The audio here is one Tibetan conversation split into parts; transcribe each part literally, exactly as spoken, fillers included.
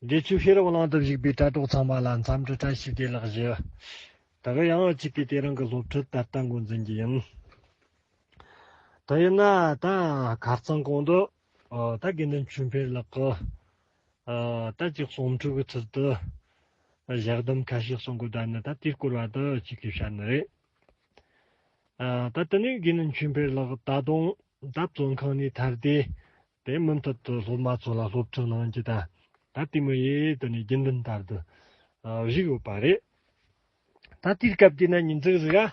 དགེ་ཆོས་ཤེས་རབ་གླིང་དུ་བཞུགས་པའི་དྲ་གྲོགས་ཚང་མ་ལ་འཚམས་འདྲི་བཀྲ་ཤིས་བདེ་ལེགས་ཞུ། ད་ག་ཡང་གཅིག་གིས་དེ་རིང་གི་སློབ་ཁྲིད་ད་ལྟ་འགོ་འཛིན་རྒྱུ་ཡིན། ད་ཡིན་ན་ད་ཁ་རྩང་གོང་དུ་ཨ་ད་དགེ་འདུན་ཆོས་འཕེལ་ལགས་ཀྱི་ཨ་ད་ཅིག་གསུང་འཕྲོས་ཀྱི་ཚུལ་དུ་ཞལ་གདམས་ཁ་ཤས་གསུང་གི་བསྡད་ནི། ད་དེའི་སྐོར་བ་དུ་གཅིག་གིས་བཤད་ནི་རེད། ཨ་ད་དེ་ནས་དགེ་འདུན་ཆོས་འཕེལ་ལགས་ད་དུང་ད་བཙོན་ཁང་ནས་ཐར་ཏེ། དེ་མུ་མཐུད་དུ་སློབ་མ་ཚོ་ལ་སློབ་ཁྲིད་གནང་རྒྱུ་དང་། ད་དེ་མོ་ཡེ་དེ་ནས་དགེ་འདུན་ལྟར་དུ་ཨ་བཞུགས་ཡོད་པ་རེད། ད་དེའི་སྐབས་དེ་ན་ཉིན་ཅིག་ཟིག་ག་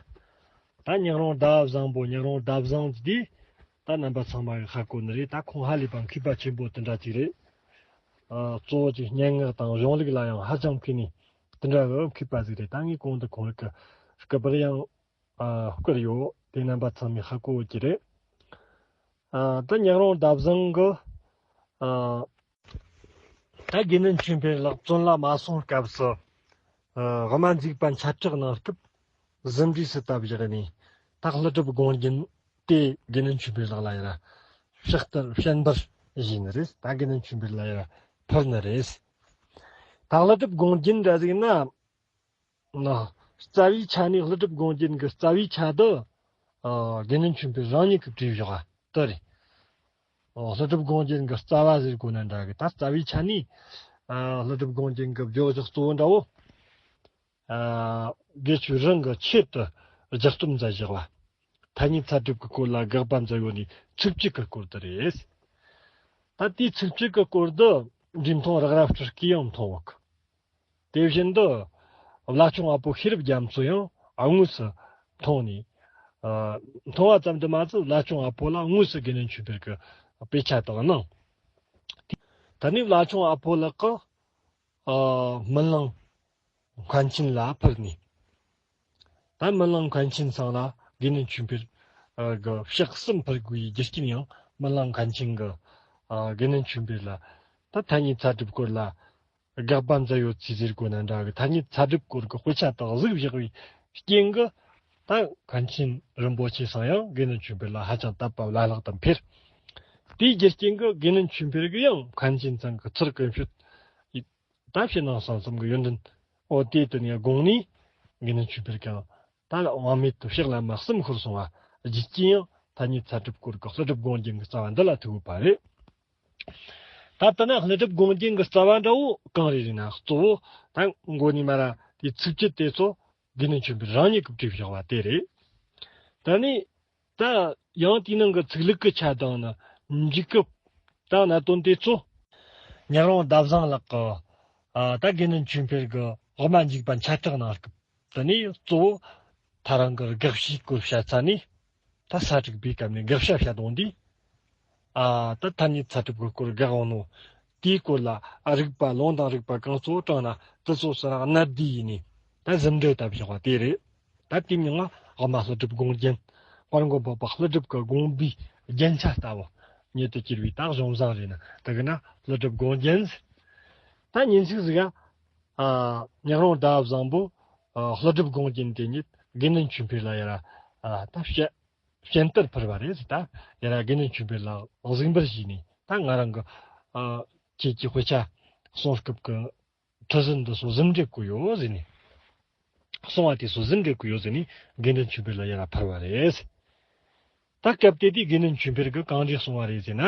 ད་ཉག་རོང་ཟླ་བ་བཟང་པོ། ཉག་རོང་ཟླ་བ་བཟང་དེ་ད་རྣམ་པ་ཚང་མ་གིས་ཧ་གོ་ནི་རེད། ད་ཁོང་ཧ་ལས་པ་མཁས་པ་ཆེན་པོ་དེ་འདྲ་ཅིག་རེད། ཨ་གཙོ་བོ་ཅིག་སྙན་ངག་དང་གཞུང་ལུགས་ལ་ཡང་ཧ་ཅང་མཁས་ནི་དེ་འདྲ་གི་མཁས་པ་ཟིག་རེད། ད་ངས་གོང་དུ་ཁོང་གི་སྐུ་པར་ཡང་ཨ་བསྐུར་ཡོད། དེ་རྣམ་པ་ཚང་མས་ཧ་གོ་ཡོད་ཀྱི་རེད། ཨ་ད་ཉག་རོང་ཟླ་བ་བཟང་གི་ཨ་ད་དགེ་འདུན་ཆོས་འཕེལ་ལགས་བཙོན་ལ་མ་སོང་སྐབས་སུ་ཨ་དབུ་མ་འཇིགས་པ་འཆད་ཁྲིད་གནང་སྐབས་གཟིམ་རས་སུ་བཏབ་བཞག་ནས། ད་ཀླུ་སྒྲུབ་དགོངས་རྒྱན་དེ་དགེ་འདུན་ཆོས་འཕེལ་ལགས་ལ་ཡར་ཕྱག་བསྟར་བྱིན་པར་བྱས་ནི་རེད། ད་དགེ་འདུན་ཆོས་འཕེལ་ལ་ཡར་ཕུལ་ནི་རེད། ད་ཀླུ་སྒྲུབ་དགོངས་རྒྱན་འདྲ་ཟིག་ན། ན། རྩ་བའི་ཆ་ནས་ཀླུ་སྒྲུབ་དགོངས་རྒྱན་གྱི་རྩ་བའི་ཆ་དེ། ཨ་དགེ་འདུན་ཆོས་འཕེལ་རང་ཉིད་ཀྱིས་བྲིས་བཞག་པ་དེ་རེད། ཨ་ཀླུ་སྒྲུབ་དགོངས་རྒྱན་གྱི་རྩ་བ་ཟེར་དགོས་ན་འདྲ་གི། ད་རྩ་བའི་ཆ་ནས་ཨ་ཀླུ་སྒྲུབ་དགོངས་རྒྱན་གྱི་བརྗོད་བྱ་གཙོ་བོ་འདྲ་བོ། ཨ་དགེ་ཆོས་རང་གིས་ཆེད་དུ་སྒྱུ་རྩོམ་མཛད་བཞག་པ། ཐ་སྙད་ཚད་སྒྲུབ་ཀྱི་སྐོར་ལ་དགག་པ་མཛད་ཡོད་ནི་ཚིགས་བཅད་ཀྱི་སྐོར་དེ་རེད། ད་དེའི་ཚིགས་བཅད་ཀྱི་སྐོར་དེ་འབྲི་མཐོང་རག་ར་སྤྲུལ་སྐུས་ཡང་མཐོང་བ། དེ་བཞིན་དུ་བླ་བྱུང་ཨ་པོ་ཤེས་རབ་རྒྱ་མཚོས་ཡང་དངོས་སུ་མཐོང་ནས། ཨ་མཐོང་བ་ཙམ་དུ་མ་ཟད། བླ་བྱུང་ཨ་པོ་ལ་དངོས་སུ་དགེ་འདུན་ཆོས་འཕེལ་གྱིས་དཔེ་ཆ་དག་གནང་། ད་ནི་བླ་བྱུང་ཨ་པོ་ལགས་ཀྱིས་ཨ་སྨིན་གླིང་མཁན་ཆེན་ལ་ཕུལ་ནས། ད་སྨིན་གླིང་མཁན་ཆེན་ཚང་ལ་དགེ་འདུན་ཆོས་འཕེལ་ཨ་གི་ཕྱག་གསུམ་ཕུལ་དགོས་པའི་རྒྱུ་རྐྱེན་ཡང་། སྨིན་གླིང་མཁན་ཆེན་གྱིས་ཨ་དགེ་འདུན་ཆོས་འཕེལ་ལ་ད་ཐ་སྙད་ཚད་སྒྲུབ་སྐོར་ལ་དགག་པ་མཛད་ཡོད་ཚུལ་ཟེར་དགོས་ན་འདྲ་གི། ཐ་སྙད་ཚད་སྒྲུབ་སྐོར་གྱི་དཔེ་ཆ་དག་གཟིགས་བཞག་པའི་རྐྱེན་གྱིས། ད་མཁན་ཆེན་རིན་པོ་ཆེ་ཚང་ཡང་དགེ་འདུན་ཆོས་འཕེལ་ལ་ཧ་ཅང་དད་པ་བླ་ལྷག་ཏུ་འཕེལ། དེའི་རྒྱུ་རྐྱེན་གྱིས་དགེ་འདུན་ཆོས་འཕེལ་གྱིས་ཡང་མཁན་ཆེན་ཚང་གི་ཚུར་སྐུ་མཆོད་ད་ཕྱི་ནང་གསང་གསུམ་གྱི་ཡོན་ཏན་འོ་དེ་དེ་ནས་དགོངས་ནས། དགེ་འདུན་ཆོས་འཕེལ་ཀྱང་ད་དབང་མེད་དུ་ཕྱག་ལམ་གསུམ་ཤོར་སོང་བ། རྒྱུ་རྐྱེན་ཡང་ཐ་སྙད་ཚད་སྒྲུབ་སྐོར་གྱི་ཀླུ་སྒྲུབ་དགོངས་རྒྱན་གྱི་རྩ་བ་འདི་ལ་ཐུག་ཡོད་པ་རེད། ད་ལྟ་ན་ཀླུ་སྒྲུབ་དགོངས་རྒྱན་གྱི་རྩ་བ་འདྲ་བོ་གང་རེ་རེད་ན། གཙོ་བོ་ད་མགོ་ནས་མར་ར་དེའི་ཚིགས་བཅད་དེ་ཚོ་དགེ་འདུན་ཆོས་འཕེལ་རང་ཉིད་ཀྱིས་བྲིས་བཞག་པ་དེ་རེད། ད་ནི། ད་ཡང་དེའི་ནང་གི་ཚིག་ལྷུག་གི་ཆ་དང་ནི། མཇུག་གི་ད་གནད་དོན་དེ་ཚོ། ཉག་རོང་ཟླ་བཟང་ལགས་ཀྱིས་ཨ་ད་དགེ་འདུན་ཆོས་འཕེལ་གྱི་དབུ་མ་འཇུག་པ་འཆད་ཁྲིད་གནང་སྐབས། དེ་ནས་གཙོ་བོ་ད་རང་གི་དགག་བྱའི་སྐོར་བཤད་ཚར་ནས། ད་ས་དྲུག་པའི་སྐབས་ནས་དགག་བྱ་བཤད་དོན་འདི། ཨ་ད་ཐ་སྙད་ཚད་སྒྲུབ་ཀྱི་སྐོར་དགག་འོང་ནོ། དེའི་སྐོར་ལ་ཨ་རིགས་པ་ལུང་དང་རིགས་པ་གང་གཙོ་བོ་དྲངས་ན་དེ་ཚོ་ས་ར་གནད་བསྡུས་ཡིན་ནས། ད་ཟིན་བྲིས་བཏབ་བཞག་པ་དེ་རེད། ད་དེའི་མིང་ལ་དབུ་མ་ཀླུ་སྒྲུབ་དགོངས་རྒྱན། དཔལ་མགོན་པོ་པ་ཀླུ་སྒྲུབ་ཀྱི་དགོངས་པའི་རྒྱན་ཆ་ལྟ་བུ་ཉིད་དུ་གྱུར་པའི་ད་གཞུང་བཟང་རེད་ན། དེ་གི་ན་ཀླུ་སྒྲུབ་དགོངས་རྒྱན་ཟེར། ད་ཉིན་ཞིག་ཟིག་ག་ཨ་ཉག་རོང་ཟླ་བ་བཟང་པོ་ཨ་ཀླུ་སྒྲུབ་དགོངས་རྒྱན་དེ་ཉིད་དགེ་འདུན་ཆོས་འཕེལ་ལ་ཡར་ཨ་ད་བཤད། བཤད་གཏེར་ཕུལ་བ་རེད་ཟེར། ད་ཡར་ར་དགེ་འདུན་ཆོས་འཕེལ་ལ་གཟིགས་འབུལ་བྱས་ནས། ད་ང་རང་གི་ཨ་ཁྱེད་ཀྱི་དཔེ་ཆ་གསུང་སྐབས་ཀྱི་ཁྲིད་ཟིན་འདི་ཚོ་ཟིན་བྲིས་བསྐུར་ཡོད་ཟེར་ནས། གསུང་བ་དེ་ཚོ་ཟིན་བྲིས་བསྐུར་ཡོད་ཟེར་ནས་དགེ་འདུན་ཆོས་འཕེལ་ལ་ཡར་ར་ཕུལ་བ་རེད། ད་སྐབས་དེ་དུས་དགེ་འདུན་ཆོས་འཕེལ་གྱིས་གང་འདྲ་གསུང་བ་རེད་ཟེར་ན།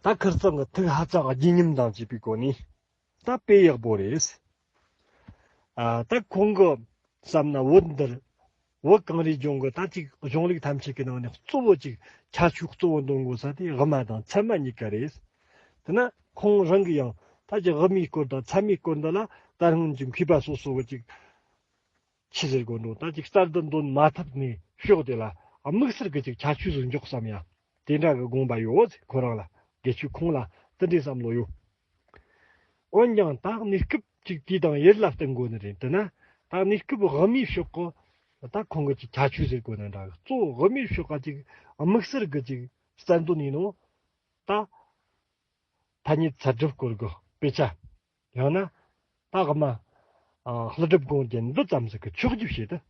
ད་ཁིར་ཚང་གི་ཐུགས་ཧ་ཅང་བརྗིད་ཉམས་དང་བཅས་པའི་སྒོ་ནས། ད་དཔེ་ཡག་པོ་རེད། ཨ་ད་ཁོང་གི་བསམ་ན་བོད་འདིར། བོད་གངས་རིའི་ལྗོངས་ཀྱི་ད་ཅིག་གཞུང་ལུགས་ཐམས་ཅད་ཀྱི་ནང་ནས་གཙོ་བོ་ཅིག་ཁྱད་ཆོས་གཙོ་བོ་འདོན་དགོས་ས་དེ་དབུ་མ་དང་ཚད་མ་གཉིས་ཀ་རེད། དེ་ན་ཁོང་རང་གིས་ཡང་ད་ཅིག་དབུ་མའི་སྐོར་དང་ཚད་མའི་སྐོར་འདི་ལ་ད་སྔོན་གྱི་མཁས་པ་སོ་སོ་གི་ཅིག་ཆི་ཟེར་དགོས་འདུག་ད་ཅིག་གསར་དུ་འདོན་མ་ཐུབ་ནས་ཕྱོགས་དེ་ལ་དམིགས་བསལ་གྱི་ཅིག་ཁྱད་ཆོས་ཟིག་འཇོག་བསམ་ཡ། དེ་འདྲ་གི་དགོངས་པ་ཡོད། ཁོ་རང་ལ། དགེ་ཆོས་ཁོང་ལ་དེ་འདྲའི་བསམ་བློ་ཡོད། འོན་ཀྱང་ད་གནས་སྐབས་ཅིག་དུས་དང་ཡུལ་ལ་བསྟུན་དགོས་ནི་རེད། དེ་ན་ད་གནས་སྐབས་དབུ་མའི་ཕྱོགས་ཀྱི་ད་ཁོང་གི་ཅིག་ཁྱད་ཆོས་ཟེར་དགོས་ན་འདྲ་གི། གཙོ་བོ་དབུ་མའི་ཕྱོགས་ཀ་ཅིག་དམིགས་བསལ་གྱི་ཅིག་གསར་འདོན་ཡིན་ནོ། ད་ཐ་སྙད་ཚད་སྒྲུབ་སྐོར་གྱི་དཔེ་ཆ། ཡང་ན་ད་དབུ་མ་ཨ་ཀླུ་སྒྲུབ་དགོངས་རྒྱན་འདི་ཙམ་ཟིག་གི་ཆོག་རྒྱུ་བྱེད་དུ།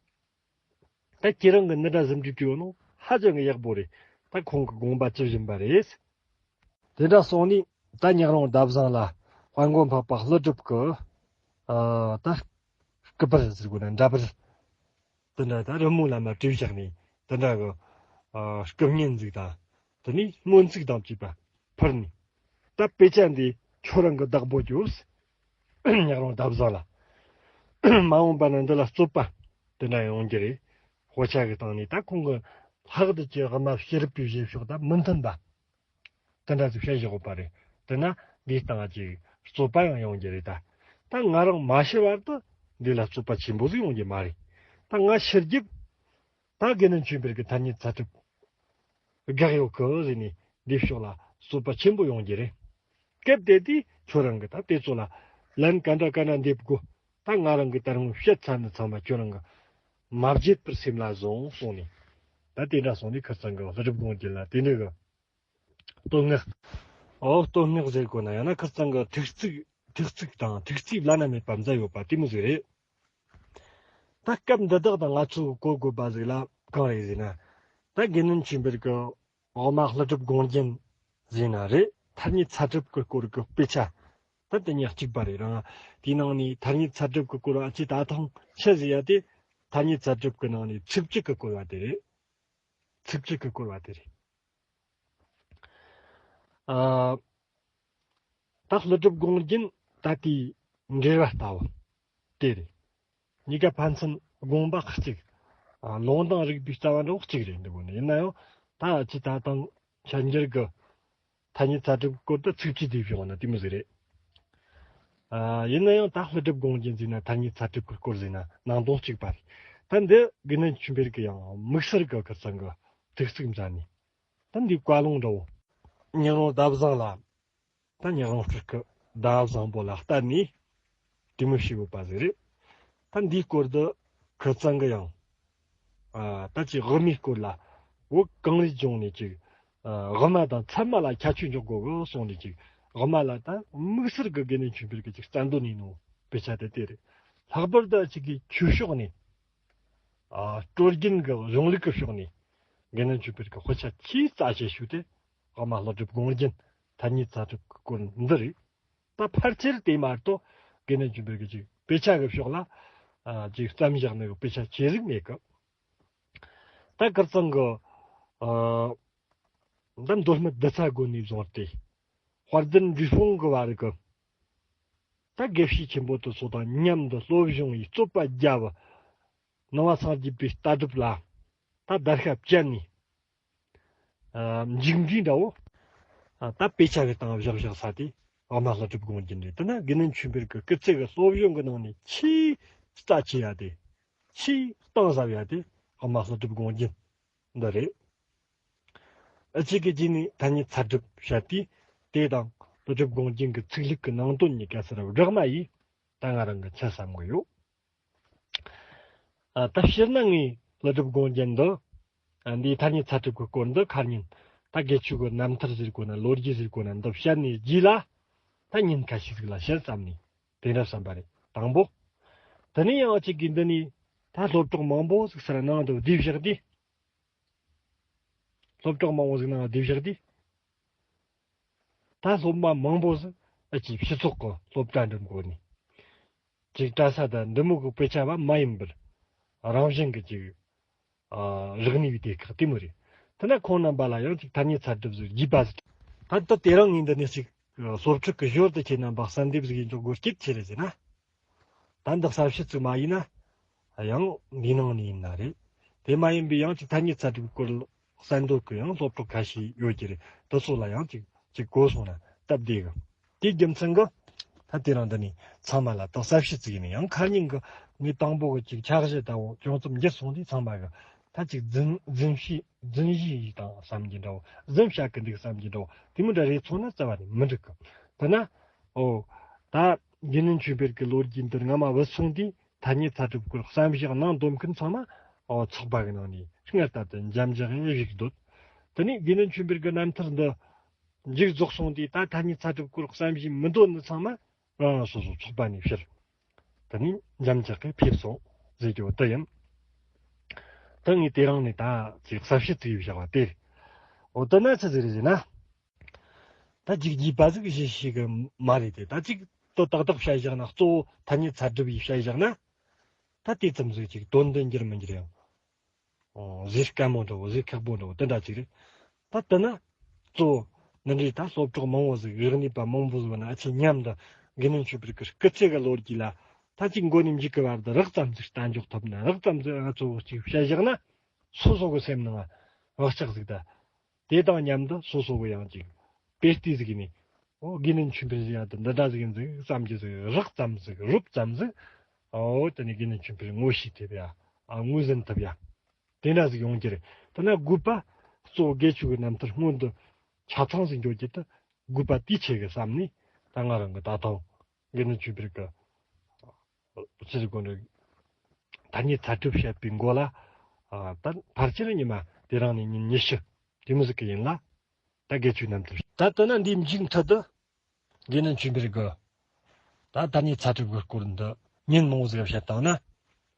ད་ཁྱེད་རང་གི་འདི་འདྲ་ཟིན་བྲིས་བྲིས་ཡོད་ནོ་ཧ་ཅང་གི་ཡག་པོ་རེད། ད་ཁོང་གི་དགོངས་པ་ཇི་བཞིན་པ་རེད། དེ་འདྲ་སོང་ནས་ད་ཉག་རོང་ཟླ་བཟང་ལ་ པ་མགོ་འཕགས་པ་ཀླུ་སྒྲུབ་ཀྱི་ཨ་ད་སྐུ་པར་ཟེར་དགོས་ན་འདྲ་པར་དེ་འདྲ་ད་རི་མོ་ལ་མ་བྲིས་བཞག་ནས་དེ་འདྲ་གི་ཨ་སྐུ་བརྙན་ཟིག་དང་དེ་ནས་སྨོན་ཚིག་དང་བཅས་པ་ཕུལ་ནས། ད་དཔེ་ཆ་འདི་ཁྱོད་རང་གི་བདག་པོ་རྒྱོབས། ཉག་རོང་འདབ་བཟང་ལ། མ་འོངས་པ་ན་འདི་ལ་རྩོད་པ་དེ་འདྲ་ཡོང་རྒྱུ་རེད། དཔེ་ཆ་གི་སྟེང་ནས་ད་ཁོང་གི་ལྷག་ཏུ་ཀྱི་དབུ་མ་ཕྱི་རབས་པའི་བཞེད་ཕྱོགས་དང་མི་མཐུན་པ་དེ་འདྲ་ཟིག་བཤད་བཞག་ཡོད་པ་རེད། དེ་ན་འདིའི་སྟེང་གི་རྩོད་པ་ཡང་ཡོང་རྒྱུ་རེད་ད། ད་ང་རང་མ་ཤི་བར་དུ་འདི་ལ་རྩོད་པ་ཆེན་པོ་ཟིག་ཡོང་རྒྱུ་མ་རེད། ད་ང་ཤི་རྒྱུ་ད་དགེ་འདུན་ཆོས་འཕེལ་གྱི་ཐ་སྙད་ཚད་གྲུབ་དགག་ཡོད་གི་ཟེར་ནས་འདི་ཕྱོགས་ལ་རྩོད་པ་ཆེན་པོ་ཡོང་རྒྱུ་རེད། སྐབས་དེ་དུས་ཁྱོད་རང་གི་ད་དེ་ཚོ་ལ་ལན་ག་འདྲ་ག་འདྲ་འདེབས་དགོས། ད་ང་རང་གི་ད་རུང་བཤད་ཚར་ནི་ཚང་མ་ཁྱོད་རང་གི་མ་བརྗེད་པར་སེམས་ལ་བཟུང་གསུངས་ནས། ད་དེ་འདྲ་སོང་ནས་ཁིར་ཚང་གི་ཀླུ་སྒྲུབ་དགོངས་རྒྱན་ལ་དེ་འདྲ་གི་བསྟོད་བསྔགས། ཨོ་བསྟོད་བསྔགས་ཟེར་དགོས་ན་ཡང་ན་ཁིར་ཚང་གི་ཐུགས་གཙིགས་ཐུགས་གཙིགས་དང་ཐུགས་གཙིགས་བླ་ན་མེད་པ་མཛད་ཡོད་པ་དེ་མོ་ཟིག་རེད། ད་སྐབས་འདི་དག་དང་ང་ཚོས་གོ་དགོས་པ་ཟིག་ལ་གང་རེད་ཟེར་ན། ད་དགེ་འདུན་ཆོས་འཕེལ་གྱི་དབུ་མ་ཀླུ་སྒྲུབ་དགོངས་རྒྱན་ཟེར་ན་རེད། ཐ་སྙད་ཚད་གྲུབ་ཀྱི་སྐོར་གྱི་དཔེ་ཆ་ད་དེ་གཉིས་གཅིག་པ་རེད་རང་། དེའི་ནང་ནས་ཐ་སྙད་ཚད་གྲུབ་ཀྱི་སྐོར་ཨ་ཅེ་ད་ཐེངས་ཆི་ཟེར་ཡ་དེ། ཐ་སྙད་ཚད་གྲུབ་ཀྱི་ནང་ནས་ཚིགས་བཅད་ཀྱི་སྐོར་བ་དེ་རེད། ཚིགས་བཅད་ཀྱི་སྐོར་བ་དེ་རེད། ཨ། ད་ཀླུ་སྒྲུབ་དགོངས་རྒྱན་ད་ལྟའི་འགྲེལ་བ་ལྟ་བུ་དེ་རེད། གཉིས་ཀ་ཕན་ཚུན་དགོངས་པ་གཅིག་ཨ། ལུང་དང་རིགས་པའི་རྩ་བ་འདྲ་བོ་གཅིག་རེད་འདུག་ནི་ཡིན་ན་ཡང་ད་ཅི་ད་དང་འཆད་འགྱུར་གྱི་ཐ་སྙད་ཚད་གྲུབ་སྐོར་དུ་ཚིགས་བཅད་དེ་བྱུང་བ་ན་དེ་མོ་ཟིག་རེད། ཨ། ཡིན་ན་ཡང་ད་ཀླུ་སྒྲུབ་དགོངས་རྒྱན་ཟེར་ན་ཐ་སྙད་ཚད་གྲུབ་ཀྱི་སྐོར་ཟེར་ན་ནང་དོན་གཅིག་པ་རེད། ད་འདི་དགེ་འདུན་ཆོས་འཕེལ་གྱི་ཡང་དམིགས་བསལ་གྱི་ཁིར་ཚང་གི་ཐུགས་གཙིགས་མཛད་ནས། ད་འདི་བཀའ་ལུང་འདྲ་བོ། ཉག་རོང་འདབ་བཟང་ལ། ད་ཉག་རོང་སྤྲུལ་སྐུ་འདབ་བཟང་པོ་ལ་བསྟན་ནས་དེ་མོ་ཞིག་ཡོད་པ་ཟིག་རེད། ད་འདིའི་སྐོར་དུ་ཁིར་ཚང་གི་ཡང་ཨ། ད་ཅིག་དབུ་མའི་སྐོར་ལ་བོད་གངས་རིའི་ལྗོངས་ནས་ཅིག་ཨ། དབུ་མ་དང་ཚད་མ་ལ་ཁྱད་ཆོས་འཇོག་དགོས་གི་གསུངས་ནས་ཅིག་དབུ་མ་ལ་ད་དམིགས་བསལ་གི་དགེ་འདུན་ཆོས་འཕེལ་གྱི་ཅིག་རྩ་འདོན་ནས་ནོ་དཔེ་ཆ་དེ་དེ་རེད། ལྷག་པར་དུ་ཅིག་གི་ཆོས་ཕྱོགས་ནས་ཨ། སྲོལ་རྒྱུན་གྱི་གཞུང་ལུགས་ཀྱི་ཕྱོགས་ནས་དགེ་འདུན་ཆོས་འཕེལ་གྱི་དཔེ་ཆ་ཆེས་རྩ་ཆེ་ཤོས་དེ་དབུ་མ་ཀླུ་སྒྲུབ་དགོངས་རྒྱན་ཐ་སྙད་ཚད་གྲུབ་ཀྱི་སྐོར་འདི་རེད། ད་ཕལ་ཆེར་དེ་མ་གཏོགས་དགེ་འདུན་ཆོས་འཕེལ་གྱི་ཅིག་དཔེ་ཆ་གི་ཕྱོགས་ལ་ཨ། ཅིག་བརྩམས་བཞག་ནི་གི་དཔེ་ཆ་ཆེ་ཟིག་མེད་གི། ད་ཁིར་ཚང་གི་ཨ། ད་མདོ་སྨད་བདུད་རྩི་དགོན་ནས་བཟུང་སྟེ་དཔལ་ལྡན་འབྲས་སྤུངས་གི་བར་གི་ད་དགེ་བཤེས་ཆེན་པོ་དེ་ཚོ་དང་མཉམ་དུ་སློབ་སྦྱོང་ཡི་རྩོད་པ་བརྒྱབ། ནང་པ་སངས་རྒྱས་པའི་ལྟ་གྲུབ་ལ་ད་བརྡར་ཤ་བཅད་ནས། ཨ། མཇུག་འབྲས་འདྲ་བོ། ཨ། ད་དཔེ་ཆ་གི་སྟེང་བཞག་བཞག་ས་དེ་དབུ་མ་ཀླུ་སྒྲུབ་དགོངས་རྒྱན་རེད། དེ་ན་དགེ་འདུན་ཆོས་འཕེལ་གྱི་སྐུ་ཚེ་གི་སློབ་སྦྱོང་གི་ནང་ནས་ཆེས་རྩ་ཆེ་ཡ་དེ། ཆེས་གཏིང་ཟབ་ཡ་དེ་དབུ་མ་ཀླུ་སྒྲུབ་དགོངས་རྒྱན་འདི་རེད། ཨ་ཅེ་གི་རྗེས་ནས་ཐ་སྙད་ཚད་གྲུབ་བཤད་དུས་དེ་དང་ཀླུ་སྒྲུབ་དགོངས་རྒྱན་གྱི་ཚིག་ལྷུག་གི་ནང་དོན་གཉིས་ཀ་སར་སྦྲགས་མ་ཡིས་ད་ང་རང་གི་ཆ་བསམ་གི་ཡོད། ཨ། ད་སྤྱིར་ན་ངས་ཀླུ་སྒྲུབ་དགོངས་རྒྱན་འདི། ཨ། འདིའི་ཐ་སྙད་ཚད་གྲུབ་ཀྱི་སྐོར་འདི་ཁ་ཉིན་ད་དགེ་ཆོས་ཀྱི་རྣམ་ཐར་ཟེར་གོ་ན་ལོ་རྒྱུས་ཟེར་གོ་ན་འདི་བཤད་ནས་རྗེས་ལ་ད་ཉིན་ཁ་ཤས་ཟིག་ལ་བཤད་བསམ་ནས་དེ་འདྲ་བསམ་པ་རེད། དང་པོ། དེ་ནས་ཡང་ཨ་ཅེ་གིས་འདི་ནས་ད་སློབ་གྲོགས་མང་པོ་ཟིག་སར་ནང་དུ་བསྡུས་བཞག་དུས། སློབ་གྲོགས་མང་པོ་ཟིག་ནང་བསྡུས་བཞག་དུས། ད་སློབ་མ་མང་པོ་ཟིག་ཨ་ཅེ་སྤྱི་ཚོགས་ཀྱི་སློབ་གྲྭ་འགྲིམ་གོ་ནས། ཅིག་གྲྭ་ས་དང་འདི་མོ་གི་དཔེ་ཆ་བ་མ་ཡིན་པར་རང་བཞིན་གྱི་ཅིག་ཨ། རིག་གནས་པའི་སྡེ་ཁག་དེ་མོ་རེད། དེ་ན་ཁོང་རྣམ་པ་ལ་ཡང་ཅིག་ཐ་སྙད་ཚད་གྲུབ་ཟིག་རྒྱས་པ་ཟིག་ད་ལྟ་དེ་རིང་ངས་འདི་ནས་ཅིག་སློབ་ཕྲུག་གི་ཞོར་དུ་ཁྱེད་རྣམ་པ་གསལ་འདེབས་ཟིག་ཡིན་ཆོག་དགོས་སྐྱིད་ཆེ་རེད་ཟེར་ན། ད་འདི་གསལ་བཤད་ཅིག་མ་ཡིན་ན། ཡང་འདི་ནང་ནས་ཡིན་ན་རེད། དེ་མ་ཡིན་པའི་ཡང་ཅིག་ཐ་སྙད་ཚད་གྲུབ་སྐོར་གསལ་འདོད་ཀྱི་ཡང་སློབ་ཕྲུག་ཁ་ཤས་ཡོད་ཀྱི་རེད། དེ་ཚོ་ལ་ཡང་ཅིག་ཅིག་གོ་སོང་ན་སྟབས་བདེ་གི། དེའི་རྒྱུ་མཚན་གྱིས་ད་དེ་རིང་འདི་ནས་ཚང་མ་ལ་ད་གསལ་བཤད་ཅིག་ཡིན་ན། ཡང་ཁ་ཉིན་གྱི་ངས་དང་པོ་གི་ཅིག་འཆར་གཞི་ལྟ་བུ་ཅུང་ཙམ་འགྱུར་སོང་དུས་ཚང་མ་གི་ད་ཅིག་རྫུན་རྫུན་བཤད་རྫུན་བཤད་ཡིན་དང་བསམ་གྱི་འདྲ་བོ། རྫུན་བཤད་གི་འདུག་བསམ་གྱི་འདྲ་བོ། དེ་མོ་འདྲ་རེད་སོང་ན་རྩ་བ་ནས་མི་འགྲིག་གི། དེ་ན་ཨོ་ད་དགེ་འདུན་ཆོས་འཕེལ་གྱི་ལོ་རྒྱུས་འདིར་སྔ་མ་བུད་སོང་དུས་ཐ་སྙད་ཚད་གྲུབ་སྐོར་བསམ་བཞག་གནང་འདོད་མཁན་ཚང་མ་ཨོ་ཚོགས་པ་གི་ནང་ནས་སྔར་ལྟར་དུ་འཇམ་འཇག་གིས་བཞུགས་འདོད། དེ་ནས་དགེ་འདུན་ཆོས་འཕེལ་གྱི་རྣམ་ཐར་འདི་མཇུག་རྫོགས་སོང་དུས་ད་ཐ་སྙད་ཚད་གྲུབ་སྐོར་བསམ་བཞིན་མི་འདོད་ནི་ཚང་མ་རང་རང་སོ་སོ་ཚོགས་པ་ནས་ཕྱིར། དེ་ནས་འཇམ་འཇག་གིས་ཕེབས་སོང་ཟེར་རྒྱུ་དེ་ཡིན། ད་ངས་དེ་རིང་ནས་ད་ཅིག་གསལ་བཤད་ཅིག་བཞག་པ་དེ་རེད། འོ་དེ་ན་ཆི་ཟིག་རེད་ཟེར་ན། ད་ཅིག་རྒྱས་པ་ཟིག་བཤད་ཤེས་གི་མ་རེད་དེ། ད་ཅིག་ཏོ་ཏག་ཏག་བཤད་བཞག་ན། གཙོ་བོ་ཐ་སྙད་ཚད་གྲུབ་ཡིས་བཤད་བཞག་ན། ད་དེ་ཙམ་ཟིག་ཅིག་དོན་དུ་འགྱུར་མི་འགྱུར་ཡང་། ཨོ། ཟེར་དཀའ་མོ་འདྲ་བོ། ཟེར་ཁག་པོ་འདྲ་བོ་དེ་འདྲ་ཅིག་རེད། ད་དེ་ན་གཙོ་བོ་འདི་འདྲའི་ད་སློབ་གྲོགས་མང་བོ་ཟིག་རིག་གནས་པ་མང་བོ་ཟིག་ཡོད་ན། ཨ་ཆེ་མཉམ་དུ་དགེ་འདུན་ཆོས་འཕེལ་གི་སྐུ་ཚེ་གི་ལོ་རྒྱུས་ལ། ད་ཅིག་མགོ་ནས་མཇུག་གི་བར་དུ་རགས་ཙམ་ཟིག་ལྟ་འཇོག་ཐུབ་ན། རགས་ཙམ་ཟིག་ང་ཚོ་ཅིག་བཤད་བཞག་ན། སོ་སོ་གི་སེམས་ནང་བག་ཆགས་ཟིག་ད། དེ་དང་མཉམ་དུ་སོ་སོ་གི་ཡང་ཅིག་དཔེ་ལྟས་ཟིག་ནས། ཨོ། དགེ་འདུན་ཆོས་འཕེལ་ཟེར་ཡ་དེ་འདི་འདྲ་ཟིག་ཡིན་ཟིག་བསམ་རྒྱུ་ཟིག་རགས་ཙམ་ཟིག་རོབ་ཙམ་ཟིག་ཨོ། དེ་ནས་དགེ་འདུན་ཆོས་འཕེལ་ངོ་ཤེས་ཐུབ་ཡ། ཨ། ངོས་ཟིན་ཐུབ་ཡ། དེ་འདྲ་ཟིག་ཡོང་རྒྱུ་རེད། དེ་ན་དགོས་པ་གཙོ་བོ་དགེ་ཆོས་ཀྱི་རྣམ་ཐར་སྔོན་དུ་ཆ་ཚང་ཟིག་འཇོག་རྒྱུ་དེ་དགོས་པ་དེའི་ཆེད་གི་བསམ་ནས། ད་ང་རང་གི་ད་ཐེངས་དགེ་འདུན་ཆོས་འཕེལ་གི་ཆི་ཟིག་གོ་འདྲ། ཐ་སྙད་ཚད་གྲུབ་བཤད་པའི་མགོ་ལ། ཨ། ད་ཕལ་ཆེར་ཉི་མ་དེ་རིང་ནས་ཉིན་ཉི་ཤུ་དེ་མོ་ཟིག་གི་ཡིན་ལ། ད་དགེ་ཆོས་རྣམ་ཐར། ད་ལྟ་ན་འདིའི་མཇུག་མཐུད་དུ་དགེ་འདུན་ཆོས་འཕེལ་གི་ད་ཐ་སྙད་ཚད་གྲུབ་ཀྱི་སྐོར་འདི་ཉིན་མང་བོ་ཟིག་བཤད་བཏང་ན།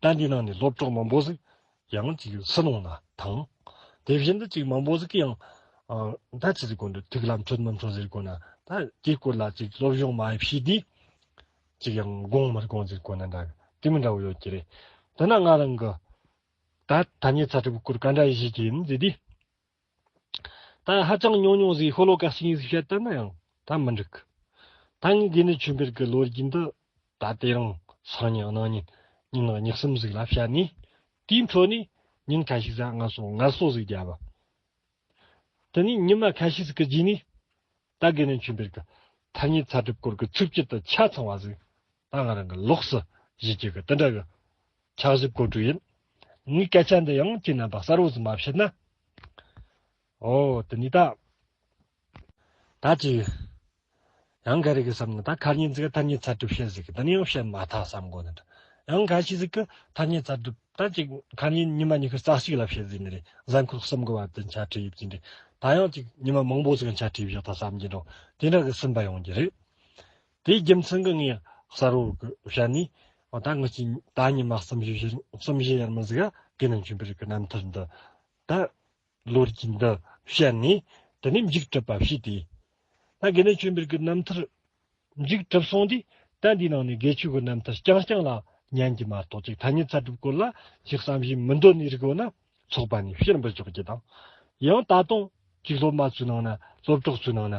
ད་འདིའི་ནང་ནས་སློབ་གྲོགས་མང་པོ་ཟིག་ཡང་ཅིག་སུན་སློང་ན་ཐང་། དེ་བཞིན་དུ་ཅིག་མང་པོ་ཟིག་གིས་ཡང་། ཨ། ད་ཅི་ཟིག་གོ་འདི་ཐུགས་ལ་འཕྲོད་མི་འཕྲོད་ཟེར་གོ་ན། ད་དེའི་སྐོར་ལ་ཅིག་སློབ་སྦྱོང་མ་བྱས་དུས་ཅིག་ཡང་དགོངས་མི་དགོངས་ཟེར་གོ་ན་འདྲ་གི། དེ་མི་འདྲ་བོ་ཡོད་ཀྱི་རེད། དེ་ན་ང་རང་གི་ད་ཐ་སྙད་ཚད་གྲུབ་སྐོར་ག་འདྲ་ཞིག་ཡིན་ཟེར་དུས། ད་ཧ་ཅང་ཉུང་ཉུང་ཟིག་ཤོ་ལོ་ཀ་གཅིག་གཉིས་ཟིག་བཤད་བཏང་ན་ཡང་ད་མི་འགྲིག་གི། ད་ངས་དགེ་འདུན་ཆོས་འཕེལ་གི་ལོ་རྒྱུས་འདི་ད་དེ་རིང་སང་ཉིན་གནངས་ཉིན་ཉིན་གཉིས་གསུམ་ཟིག་ལ་བཤད་ནས། དེའི་འཕྲོ་ནས་ཉིན་ཁ་ཤས་ཟིག་ངལ་གསོ་ངལ་གསོ་ཟིག་བརྒྱབ་པ། དེ་ནས་ཉི་མ་ཁ་ཤས་ཟིག་གི་རྗེས་ནས། ད་དགེ་འདུན་ཆོས་འཕེལ་གི་ཐ་སྙད་ཚད་གྲུབ་སྐོར་གི་ཚིགས་བཅད་དེ་ཆ་ཚང་བ་ཟིག་ད་ང་རང་གི་ལོགས་སུ་བཞེས་རྒྱུ་གི་དེ་འདྲ་གི་འཆར་གཞི་བཀོད་འགྲོ་ཡིན། ངའི་སྐད་ཆ་འདི་ཡང་ཁྱེད་རྣམ་པ་གསལ་བོ་ཟིག་མ་བཤད་ན། ཨོ། དེ་ནས་ད། ད་ཅིག་ཡང་ག་རེ་གི་བསམ་ན། ད་ཁ་ཉིན་ཟིག་གི་ཐ་སྙད་ཚད་གྲུབ་བཤད་ཟིག་གི་དེ་ནས་ཡང་བཤད་མ་ཐག་བསམ་གོ་ནི་འདྲ། ཡང་ཁ་ཤས་ཟིག་གི་ཐ་སྙད་ཚད་གྲུབ་ད་ཅིག་ཁ་ཉིན་ཉི་མ་ཉི་ཤུ་རྩ་གཅིག་ལ་བཤད་ཟིག་ནི་རེད། གཟའ་འཁོར་གསུམ་གི་བར་དུ་འཆད་ཁྲིད་ཡིབ་ཀྱི་འདྲ། ད་ཡང་ཅིག་ཉི་མ་མང་པོ་ཟིག་འཆད་ཁྲིད་བཞག་ད་བསམ་གྱི་འགྲོ། དེ་འདྲ་གི་སུན་པ་ཡོང་གི་རེད། དེའི་རྒྱུ་མཚན་གི་ངས་གསལ་བོ་གི་བཤད་ནས། འོ། ད་ངི་ཅིག་ད་ཉི་མ་གསུམ་བཞི་བཞི་གསུམ་བཞི་ཡར་མར་ཟིག་ག་དགེ་འདུན་ཆོས་འཕེལ་གི་རྣམ་ཐར་འདི་ད་ལོ་རྒྱུས་འདི་བཤད་ནས། དེ་ནས་མཇུག་གྲུབ་པ་བྱས་ཏེ། ད་དགེ་འདུན་ཆོས་འཕེལ་གི་རྣམ་ཐར་མཇུག་གྲུབ་སོང་དུས། ད་འདིའི་ནང་ནས་དགེ་ཆོས་ཀྱི་རྣམ་ཐར་རྐྱང་རྐྱང་ལ་ཉན་གྱི་མ་གཏོགས། ཅིག་ཐ་སྙད་ཚད་གྲུབ་སྐོར་ལ་ཅིག་བསམ་གཞིག་མི་འདོད་ནི་རིགས་ཡོད་ན། ཚོགས་པ་ནས་ཕྱིར་འབུད་འཇོག་རྒྱུ་དང་། ཡང་ད་དུང་ཅིག་སློབ་མ་ཚོའི་ནང་ན། སློབ་གྲོགས་ཚོའི་ནང་ན་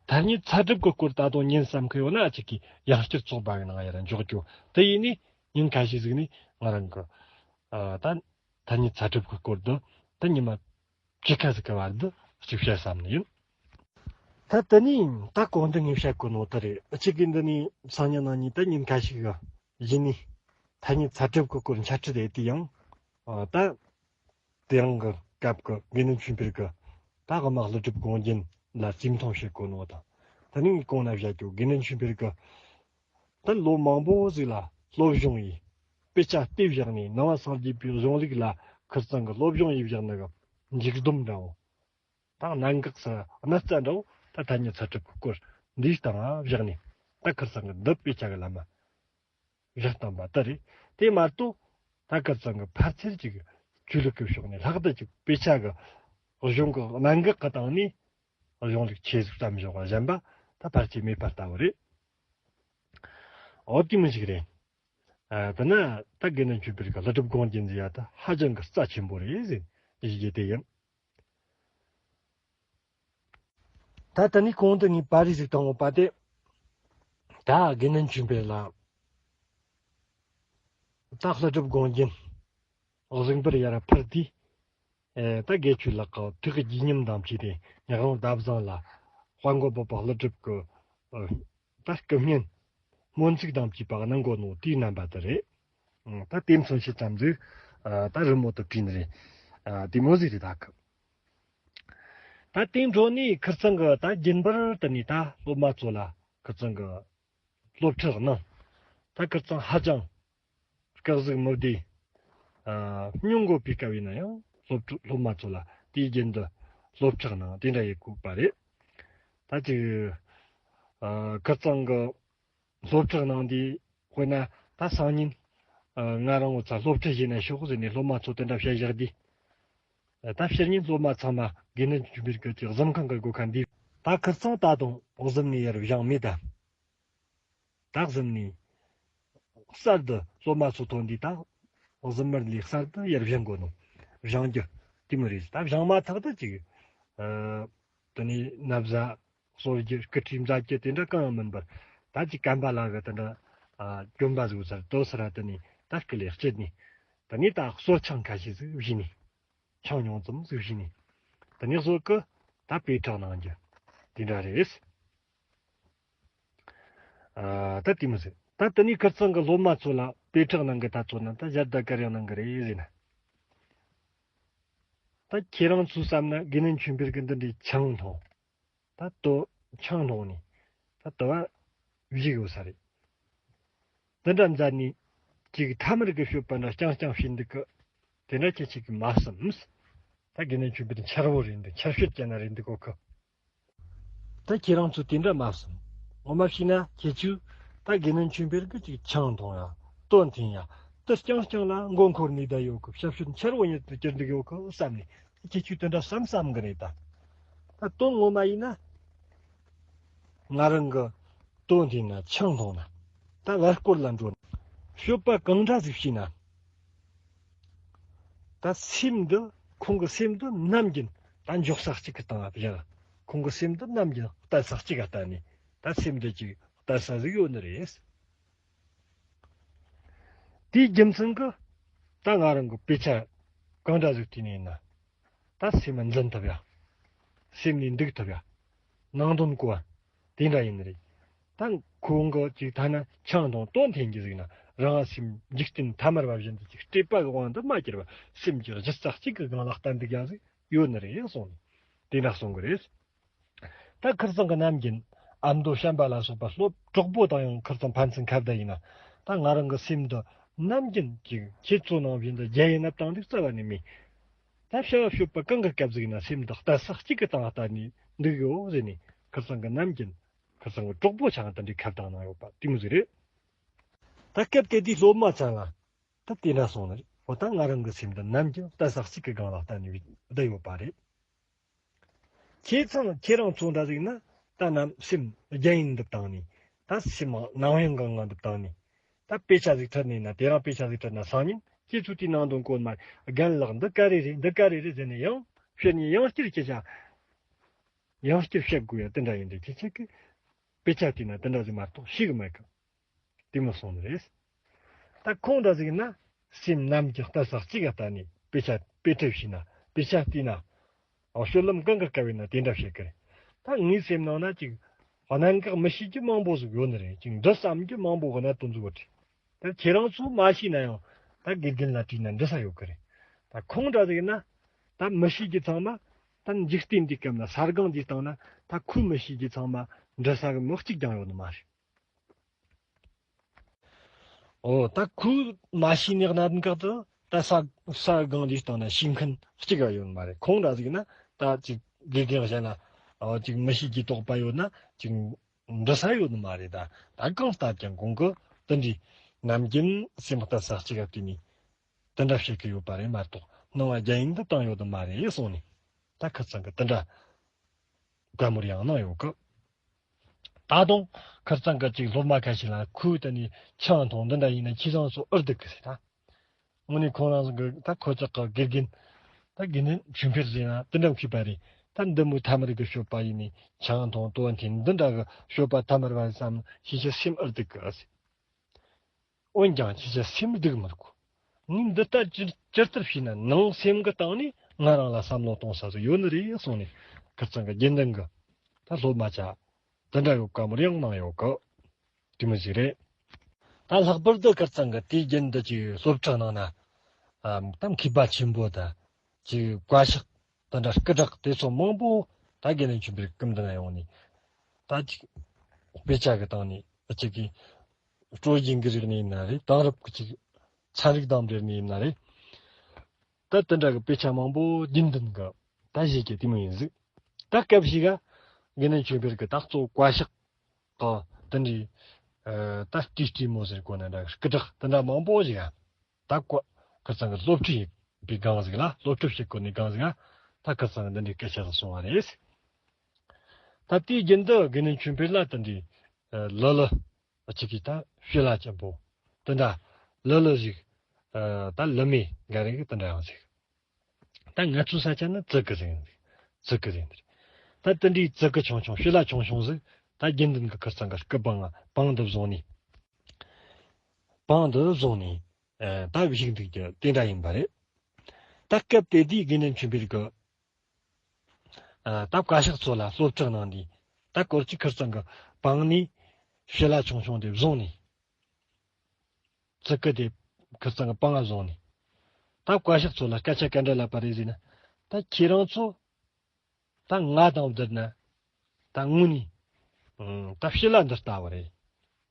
ཐ་སྙད་ཚད་གྲུབ་ཀྱི་སྐོར་ད་དུང་ཉན་བསམ་གི་ཡོད་ན། ཅིག་གིས་ཡང་བསྐྱར་ཚོགས་པ་གི་ནང་ཡར་འཇོག་རྒྱུ། དེ་ཡིན་ནི་ཉིན་ཁ་ཤས་ཟིག་ནས་ང་རང་གི། ཨ། ད་ཐ་སྙད་ཚད་གྲུབ་ཀྱི་སྐོར་དུ་ད་ཉི་མ་ཕྱེད་ཀ་ཟིག་གི་བར་དུ་ཅིག་བཤད་བསམ་ནི་ཡིན། ད་དེ་ནས་ད་གོང་དུ་ངས་བཤད་གོ་ནོ་དེ་རེད། གཅིག་གི་འདི་ནས་སང་ཉིན་གནངས་ཉིན་ད་ཉིན་ཁ་ཤས་གི་གཞི་ནས་ཐ་སྙད་ཚད་གྲུབ་ཀྱི་སྐོར་འཆད་ཁྲིད་དེ་དེ་ཡང་། ཨ། ད་དེ་རིང་གི་སྐབས་ཀྱི་དགེ་འདུན་ཆོས་འཕེལ་གྱི་ད་དབུ་མ་ཀླུ་སྒྲུབ་དགོངས་རྒྱན་ལ་རྩིས་མཐོང་བྱེད་དགོས་ནོ་དང་། དེ་ནས་ངས་གོང་ན་བཤད་རྒྱུ་དགེ་འདུན་ཆོས་འཕེལ་གྱི་ད་ལོ་མང་པོ་ཟིག་ལ་སློབ་སྦྱོང་ཡིས་དཔེ་ཆ་བལྟས་བཞག་ནས། ནང་པ་སངས་རྒྱས་པའི་གཞུང་ལུགས་ལ་ཁིར་ཚང་གི་སློབ་སྦྱོང་ཡིས་བཞག་ནི་གི་མཇུག་སྡོམ་འདྲ་བོ་དང་། གནད་འགག་སི་གནད་རྩ་འདྲ་བོ་ད་ཐ་སྙད་ཚད་གྲུབ་ཀྱི་སྐོར་འདིའི་སྟེང་ང་བཞག་ནས། ད་ཁིར་ཚང་གི་འདི་དཔེ་ཆ་གི་ལམ་མ་བཞག་བཏང་བ་དེ་རེད། དེ་མ་གཏོགས་ད་ཁིར་ཚང་གི་ཕལ་ཆེར་ཅིག་ཆོས་ལུགས་ཀྱི་ཕྱོགས་ནས་ལྷག་ཏུ་ཅིག་དཔེ་ཆ་གི་གཞུང་གི་གནད་འགག་གི་སྟེང་ནས་གཞུང་ལུགས་ཆེ་ཟིག་བརྩམས་བཞག་པ་གཞན་པ་ད་ཕལ་ཆེར་མེད་པ་ལྟ་བུ་རེད། འོ། དེ་མོ་ཞིག་རེད། ཨ། དེ་ན་ད་དགེ་འདུན་ཆོས་འཕེལ་གྱི་ཀླུ་སྒྲུབ་དགོངས་རྒྱན་ཟེར་ཡ་ད་ཧ་ཅང་གི་རྩ་ཆེན་པོ་རེད་ཟེར་ཞུ་རྒྱུ་དེ་ཡིན། ད་དེ་ནས་གོང་དུ་ངས་པར་རིས་ཟིག་བཏང་ཡོད་པ་དེ། ད་དགེ་འདུན་ཆོས་འཕེལ་ལ་ད་ཀླུ་སྒྲུབ་དགོངས་རྒྱན་གཟིགས་འབུལ་ཡར་ཕུལ་དུས། ཨེ། ད་དགེ་ཆོས་ལགས་ཀྱི་ཐུགས་ཀྱི་བརྒྱུད་རྙིང་དང་བཅས་ཏེ། ཉག་རོང་ཟླ་བཟང་ལ་དཔལ་མགོན་པོ་པ་ཀླུ་སྒྲུབ་ཀྱི། ཨ། ད་སྐུ་བརྙན་སྨོན་ཚིག་དང་བཅས་པ་གནང་དགོས་ནོ་དེའི་རྣམ་པ་དེ་རེད། ཨང་། ད་དེ་མཚོན་བྱེད་ཙམ་ཟིག་ཨ། ད་རི་མོ་དེ་བྲིས་ནི་རེད། ཨ། དེ་མོ་ཟིག་རེད། ད་ཁི། ད་དེའི་འཕྲོ་ནས་ཁིར་ཚང་གི་ད་རྒྱུན་པར་དུ་ནས་ད་སློབ་མ་ཚོ་ལ་ཁིར་ཚང་གི་སློབ་ཁྲིད་གནང་། ད་ཁིར་ཚང་ཧ་ཅང་སྐག་ཟིག་མི་བདེ། ཨ། སྨྱོ་འགོ་པའི་སྐབས་ཡིན་ན་ཡང་སློབ་ཕྲུག་སློབ་མ་ཚོ་ལ་དུས་རྒྱུན་དུ་སློབ་ཁྲིད་གནང་། དེ་འདྲ་ཡེད་གོ་པ་རེད། ད་ཅིག་ཨ། ཁིར་ཚང་གི་སློབ་ཁྲིད་གནང་དུས། དཔེར་ན་ད་སང་ཉིན། ཨ། ང་རང་ངོ་ཚ་སློབ་ཁྲིད་བྱས་ན་ཆོག་ཟེར་ནས་སློབ་མ་ཚོ་དེ་འདྲ་བཤད་བཞག་དུས། ད་ཕྱི་ཉིན་སློབ་མ་ཚང་མ་དགེ་འདུན་ཆོས་འཕེལ་གྱི་གཟིམ་ཁང་གི་སྒོ་ཁ་འདི་ ད་ཁིར་ཚང་ད་དུང་གཟིམ་ནས་ཡར་བཞེངས་མེད་ད། ད་གཟིམ་ནས་གསར་དུ་སློབ་མ་ཚོ་ཐོན་དུས་ད་གཟིམ་དམར་ལས་གསར་དུ་ཡར་བཞེངས་དགོས་ནོ། བཞེངས་རྒྱུ་དེ་མོ་རེད། ད་བཞེངས་མ་ཐག་ཏུ་ཅིག་ཨ། དེ་ནས་ན་བཟའ་གསོལ་རྒྱུ་སྐུ་ཁྲིའི་མཛད་རྒྱུ་དེ་འདྲ་གང་ཡང་མིན་པར། ད་ཅིག་སྐམ་པ་ལ་གི་དེ་འདྲ་ཨ། གྱོན་པ་ཟིག་ཚར་དོ་ཟེར་ར། དེ་ནས་ད་སྐུ་ལས་བསྐྱེད་ནས་དེ་ནས་ད་གསོལ་ཆང་ཁ་ཤས་ཟིག་བཞེས་ནས། ཆང་ཉུང་ཙམ་ཟིག་བཞེས་ནས། དེ་ནས་གསོལ་གི་ད་པེ་ཁྲག་གནང་རྒྱུ་དེ་འདྲ་རེད། ཨ། ད་དེ་མི་ཟེར། ད་དེ་ནས་ཁིར་ཚང་གི་སློབ་མ་ཚོ་ལ་པེ་ཁྲག་གནང་གི་ད་ཚོ་ན་ད་ཞལ་ད་ག་རེ་གནང་གི་རེད་ཟེར་ན། ད་ཁྱེད་རང་ཚོས་བསམ་ན་དགེ་འདུན་ཆོས་འཕེལ་གི་འདི་འདྲའི་ཆང་འཐུང་། ད་དོ་ཆང་འཐུང་ནས་ད་དོ་བ་བཞེས་ཡོད་ས་རེད། འདི་འདྲ་མཛད་ནས་ཅིག་ཐ་མར་གི་སྤྱོད་པ་འདྲ་རྐྱང་རྐྱང་བྱེད་འདུག་གི། དེ་འདྲ་ཁྱེད་ཅག་གིས་མ་བསམ། ད་དགེ་འདུན་ཆོས་འཕེལ་འཆལ་བོ་རེད་འདུག། ཆབ་སྲིད་ཅན་ན་རེད་འདུག་གོ་གི། ད་ཁྱེད་རང་ཚོས་དེ་འདྲ་མ་བསམ། ངོ་མ་བྱས་ན་ཁྱེད་ཚོས་ད་དགེ་འདུན་ཆོས་འཕེལ་གི་ཅིག་ཆང་འཐུང་ཡ། དོ་འཐེན་ཡ། དེ་རྐྱང་རྐྱང་ལ་མགོ་འཁོར་ནས་བསྡད་ཡོད་གི། ཞབས་ཞུ་འཆལ་བོ་ཉིད་དུ་གྱུར་འདུག་ཡོད་གི་བསམ་ནས། ཁྱེད་ཚོས་དེ་འདྲ་བསམ་བསམ་གི་རེད་ད། ད་དོན་ངོ་མ་ཡིན་ན། ང་རང་གི་དོ་འཐེན་ན་ཆང་འཐུང་ན། ད་བར་སྐོར་ལ་འགྲོ་ན། སྤྱོད་པ་གང་འདྲ་ཟིག་བྱས་ན། ད་སེམས་འདི་ཁོང་གི་སེམས་འདི་ནམ་རྒྱུན་ད་འཇོག་ས་གཅིག་གི་སྟེང་ལ་བཞག། ཁོང་གི་སེམས་འདི་ནམ་རྒྱུན་གཏད་ས་གཅིག་ག་གཏད་ནས། ད་སེམས་འདི་ཅིག་གཏད་ས་ཟིག་ཡོད་ནི་རེད། དེའི་རྒྱུ་མཚན་གྱིས་ད་ང་རང་གི་དཔེ་ཆ་གང་འདྲ་ཟིག་བལྟས་ནས་ཡིན་ན། ད་སེམས་འཛིན་ཐུབ་ཡ། སེམས་ནས་འདུག་ཐུབ་ཡ། ནང་དོན་གོ་བ། དེ་འདྲ་ཡིན་ནི་རེད། ད་ཁོང་གི་ཅིག་ཐ་ན་ཆང་དང་དོ་འཐེན་གྱི་ཟིག་ན། རང་སེམས་འཇིག་རྟེན་ཐ་མལ་པ་བཞིན་དུ་ཅིག་སྤྲོས་པ་གི་དབང་དུ་མ་གྱུར་བ། སེམས་ཀྱི་གཞི་རྩ་གཅིག་གི་སྒང་ལ་གཏད་འདུག་ཡ་ཟིག་ཡོད་ནི་རེད་གསུངས་ནས། དེ་འདྲ་གསུང་གི་རེད། ད་ཁིར་ཚང་གི་ནམ་རྒྱུན་ཨ་མདོ་བྱམས་པ་ལ་སོགས་པ་སློབ་གྲོགས་པོ་དང་ཡང་ཁིར་ཚང་ཕན་ཚུན་ཁ་བརྡ་ཡིན་ན། ད་ང་རང་གི་སེམས་འདི་ནམ་རྒྱུན་ཅིག་ཁྱེད་ཚོ་ནང་བཞིན་དུ་རྒྱ་ཡན་ནབ་བཏང་འདུག་རྩ་བ་ནས་མེད། ད་བྱ་བ་སྤྱོད་པ་གང་གི་སྐབས་ཟིག་ན་སེམས་འདི་གཏད་ས་གཅིག་གི་སྟེང་གཏད་ནས་འདུག་ཡོད་ཟེར་ནས། ཁིར་ཚང་གི་ནམ་རྒྱུན་ཁིར་ཚང་གི་གྲོགས་པོ་ཆ་ང་དེ་འདྲའི་ཁ་བརྡ་གནང་ཡོད་པ་དེ་མོ་ཟིག་རེད། ད་སྐབས་དེ་དུས་སློབ་མ་ཚང་ལ་ད་དེ་འདྲ་གསུངས་ནི་རེད། འོ་ད་ང་རང་གི་སེམས་འདི་ནམ་རྒྱུན་གཏད་ས་གཅིག་གི་སྒང་ལ་གཏད་ནས་བསྡད་ཡོད་པ་རེད། ཁྱེད་ཚང་ཁྱེད་རང་ཚོ་འདྲ་ཟིག་ན། ད་ནམ་སེམས་རྒྱ་ཡན་འདི་བཏང་ནས། ད་སེམས་ནང་ཡང་གང་ང་འདི་བཏང་ནས། ད་དཔེ་ཆ་ཟིག་ཁྲིད་ནས་ན། དེ་རིང་དཔེ་ཆ་ཟིག་ཁྲིད་ན་སང་ཉིན་ཁྱེད་ཚོ་དེའི་ནང་དོན་གོ་མ། རྒན་ལགས་འདི་ག་རེ་རེད། འདི་ག་རེ་རེད་ཟེར་ནས་ཡང་བཤད་ནས་ཡང་བསྐྱར་ཁྱེད་ཆ་ཡང་བསྐྱར་བཤད་དགོས་ཡ་དེ་འདྲ་ཡིན་དུས། ཁྱེད་ཆ་གི་དཔེ་ཆ་བལྟས་ན་དེ་འདྲ་ཟིག་མ་གཏོགས་ཤེས་གི་མེད་གི། དེ་མོ་གསུངས་ནི་རེད། ད་ཁོང་འདྲ་ཟིག་ན་སེམས་ནམ་རྒྱུན་གཏད་ས་གཅིག་ག་གཏད་ནས་དཔེ་ཆ་དཔེ་ཁྲིད་བྱས་ན། དཔེ་ཆ་བལྟས་ན། ཨོ་སྤྱོད་ལམ་གང་གི་སྐབས་ཡིན་ན་དེ་འདྲ་བྱེད་ཀི་རེད། ད་ངའི་སེམས་ནང་ན་ཅིག་གནད་འགག་མི་ཤེས་རྒྱུ་མང་པོ་ཟིག་ཡོད་ནི་རེད། ཅིག་འདྲི་བསམ་རྒྱུ་མང་པོ་གི་གནད་དོན་ཟིག་ཡོད་རེད། ད་ཁྱེད་རང་ཚོས་མ་ཤེས་ན་ཡང་ད་དགེ་རྒན་ལ་དྲིས་ན་འདྲི་ས་ཡོད་ཀི་རེད། ད་ཁོང་འདྲ་ཟིག་ན་ད་མི་ཤེས་རྒྱུ་ཚང་མ། ད་འཇིག་རྟེན་འདིའི་སྐབས་ན་ས་སྒང་འདིའི་སྟེང་ན་ད་ཁོས་མི་ཤེས་རྒྱུ་ཚང་མ་འདྲི་ས་གི་མི་གཅིག་ཀྱང་ཡོད་ནི་མ་རེད། ཨོ་ད་ཁོས་མ་ཤེས་ནི་གནད་འགག་དེ་ད་ས་ས་སྒང་འདིའི་སྟེང་ན་ཤེས་མཁན་གཅིག་ཀ་ཡོད་མ་རེད། ཁོང་འདྲ་ཟིག་ན་ད་ཅིག་དགེ་རྒན་བཤད་ན། ཨོ་ཅིག་མི་ཤེས་ཀྱི་དོགས་པ་ཡོད་ན་ཅིག་འདྲི་ས་ཡོད་ནི་མ་རེད། ད་ད་གང་ལྟར་ཀྱང་ཁོང་གིས་དེ་འདྲའི་ནམ་རྒྱུན་སེམས་གཏད་ས་གཅིག་ག་བལྟས་ནས་དེ་འདྲ་བཤད་ཀྱི་ཡོད་པ་རེད་མ་གཏོགས། སྣང་བ་རྒྱ་ཡན་དུ་བཏང་ཡོད་ནི་མ་རེད་གསུངས་ནས། ད་ཁིར་ཚང་གིས་དེ་འདྲ་བཀའ་མོལ་ཡང་གནང་ཡོད་གི། ད་དུང་ཁིར་ཚང་གི་ཅིག་སློབ་མ་ཁ་ཤས་ལ་ཁོས་དེ་ནས་ཆང་འཐུང་འདི་འདྲ་ཡིན་ན་ཁྱེད་རང་ཚོ་ཨེ་འདུག་གི་ཟེར། ད་དངོས་གནས་ཁོང་རང་ཚོ་གི་ད་ཁོ་ཅག་གི་དགེ་རྒན། ད་དགེ་འདུན་ཆོས་འཕེལ་ཟེར་ན་དེ་འདྲ་མཁས་པ་རེད། ད་འདི་མོ་ཐ་མལ་གི་སྤྱོད་པ་ཡིན་ནས་ཆང་འཐུང་དོ་འཐེན་འདི་འདྲ་གི་སྤྱོད་པ་ཐ་མལ་པ་བསམ་ཁྱེད་ཀྱི་སེམས་ཨེ་འདུག་གི་ཟེར། འོན་ཀྱང་ཁྱེད་ཀྱི་སེམས་སྡུག་མི་དགོས། ངས་འདི་ལྟར་ཅི་ཅི་ལྟར་བྱས་ན་ནང་སེམས་ཀྱི་སྟེང་ནས་ང་རང་ལ་བསམ་བློ་གཏོང་ས་ཟིག་ཡོད་ནི་རེད་གསུངས་ནས། ཁིར་ཚང་གི་དགེ་འདུན་གྱི་ད་སློབ་མ་ཆ་དེ་འདྲ་གི་བཀའ་མོལ་ཡང་གནང་ཡོད་གི། དེ་མོ་ཟིག་རེད། ད་ལྷག་པར་དུ་ཁིར་ཚང་གི་དུས་རྒྱུན་དུ་ཅིག་སློབ་ཁྲིད་གནང་ན། ཨ་ད་མཁས་པ་ཆེན་པོ་ད་ཅིག་བཀའ་ཤག་དེ་འདྲ་སྐུ་དྲག་དེ་ཚོ་མང་པོ་ད་དགེ་འདུན་ཆོས་འཕེལ་སྐུ་མདུན་ཡོང་ནས། ད་ཅིག་དཔེ་ཆ་གི་སྟེང་ནས་ཅིག་གི་སྲོལ་རྒྱུན་གྱི་རིག་གནས་ཡིན་ན་རེད། དེང་རབས་ཀྱི་ཅིག་ཚན་རིག་དང་འབྲེལ་ནས་ཡིན་ན་རེད། ད་དེ་འདྲ་གི་དཔེ་ཆ་མང་པོ་རྒྱུན་ལྡན་གི་ད་བཞེས་ཀྱི་དེ་མོ་ཡིན་ཟིག། ད་སྐབས་ཤིག་ག་དགེ་འདུན་ཆོས་འཕེལ་གི་ད་གཙོ་བོ་བཀའ་ཤག་གི་དེ་འདྲའི་ཨ་ད་བཀྲིས་བཀྲིས་མོ་ཟེར་གོ་ན་འདྲ་སྐུ་དྲག་དེ་འདྲ་མང་པོ་ཞིག་ག་ད་ཁོ་ཁིར་ཚང་གི་སློབ་ཁྲིད་བྱེད་པའི་སྒང་ཟིག་ལ། སློབ་ཁྲིད་བྱེད་གོ་ནི་སྒང་ཟིག་ག་ད་ཁིར་ཚང་གི་འདི་འདྲའི་སྐད་ཆ་ཟིག་གསུངས་པ་རེད། ད་དེའི་རྒྱུན་དུ་དགེ་འདུན་ཆོས་འཕེལ་ལ་དེ་འདྲའི་ལི་ལི་གཅིག་གིས་ད་ཤི་ལ་ཆེན་པོ་དེ་འདྲ་ལི་ལི་ཞིག་ད་ལི་མེ་འགའ་རེ་གིས་དེ་འདྲ་ཡང་ཟེར། ད་ང་ཚོའི་ས་ཆ་ནི་ཙི་གི་ཟེར་ཡིན། ཙི་གི་ཟེར་ཡིན། ད་དེ་འདྲའི་ཙི་གི་ཆུང་ཆུང་ཤི་ལ་ཆུང་ཆུང་ཟིག་ད་དགེ་འདུན་གྱི་ཁིར་ཚང་གི་སྐུ་པང་ང་པང་དུ་བཟུང་ནས། པང་དུ་བཟུང་ནས་ད་བཞུགས་འདུག་རྒྱུ་དེ་འདྲ་ཡིན་པ་རེད། ད་སྐབས་དེ་དུས་དགེ་འདུན་ཆོས་འཕེལ་གྱིས་ད་བཀའ་ཤག་ཚོ་ལ་སློབ་ཁྲིད་གནང་ནས། ད་སྐོར་གྱི་ཁིར་ཚང་གི་པང་ནས་ཤི་ལ་ཆུང་ཆུང་དེ་བཟུང་ནས། ཙི་གི་དེ་ཁིར་ཚང་གི་པང་ང་བཟུང་ནས། ད་བཀའ་ཤག་ཚོ་ལ་སྐད་ཆ་ག་འདྲ་ལབ་པ་རེད་ཟེར་ན། ད་ཁྱེད་རང་ཚོ་ད་ང་དང་བསྡུར་ན་ད་དངོས་ནས་ད་ཤི་ལ་འདི་ལྟ་བུ་རེད།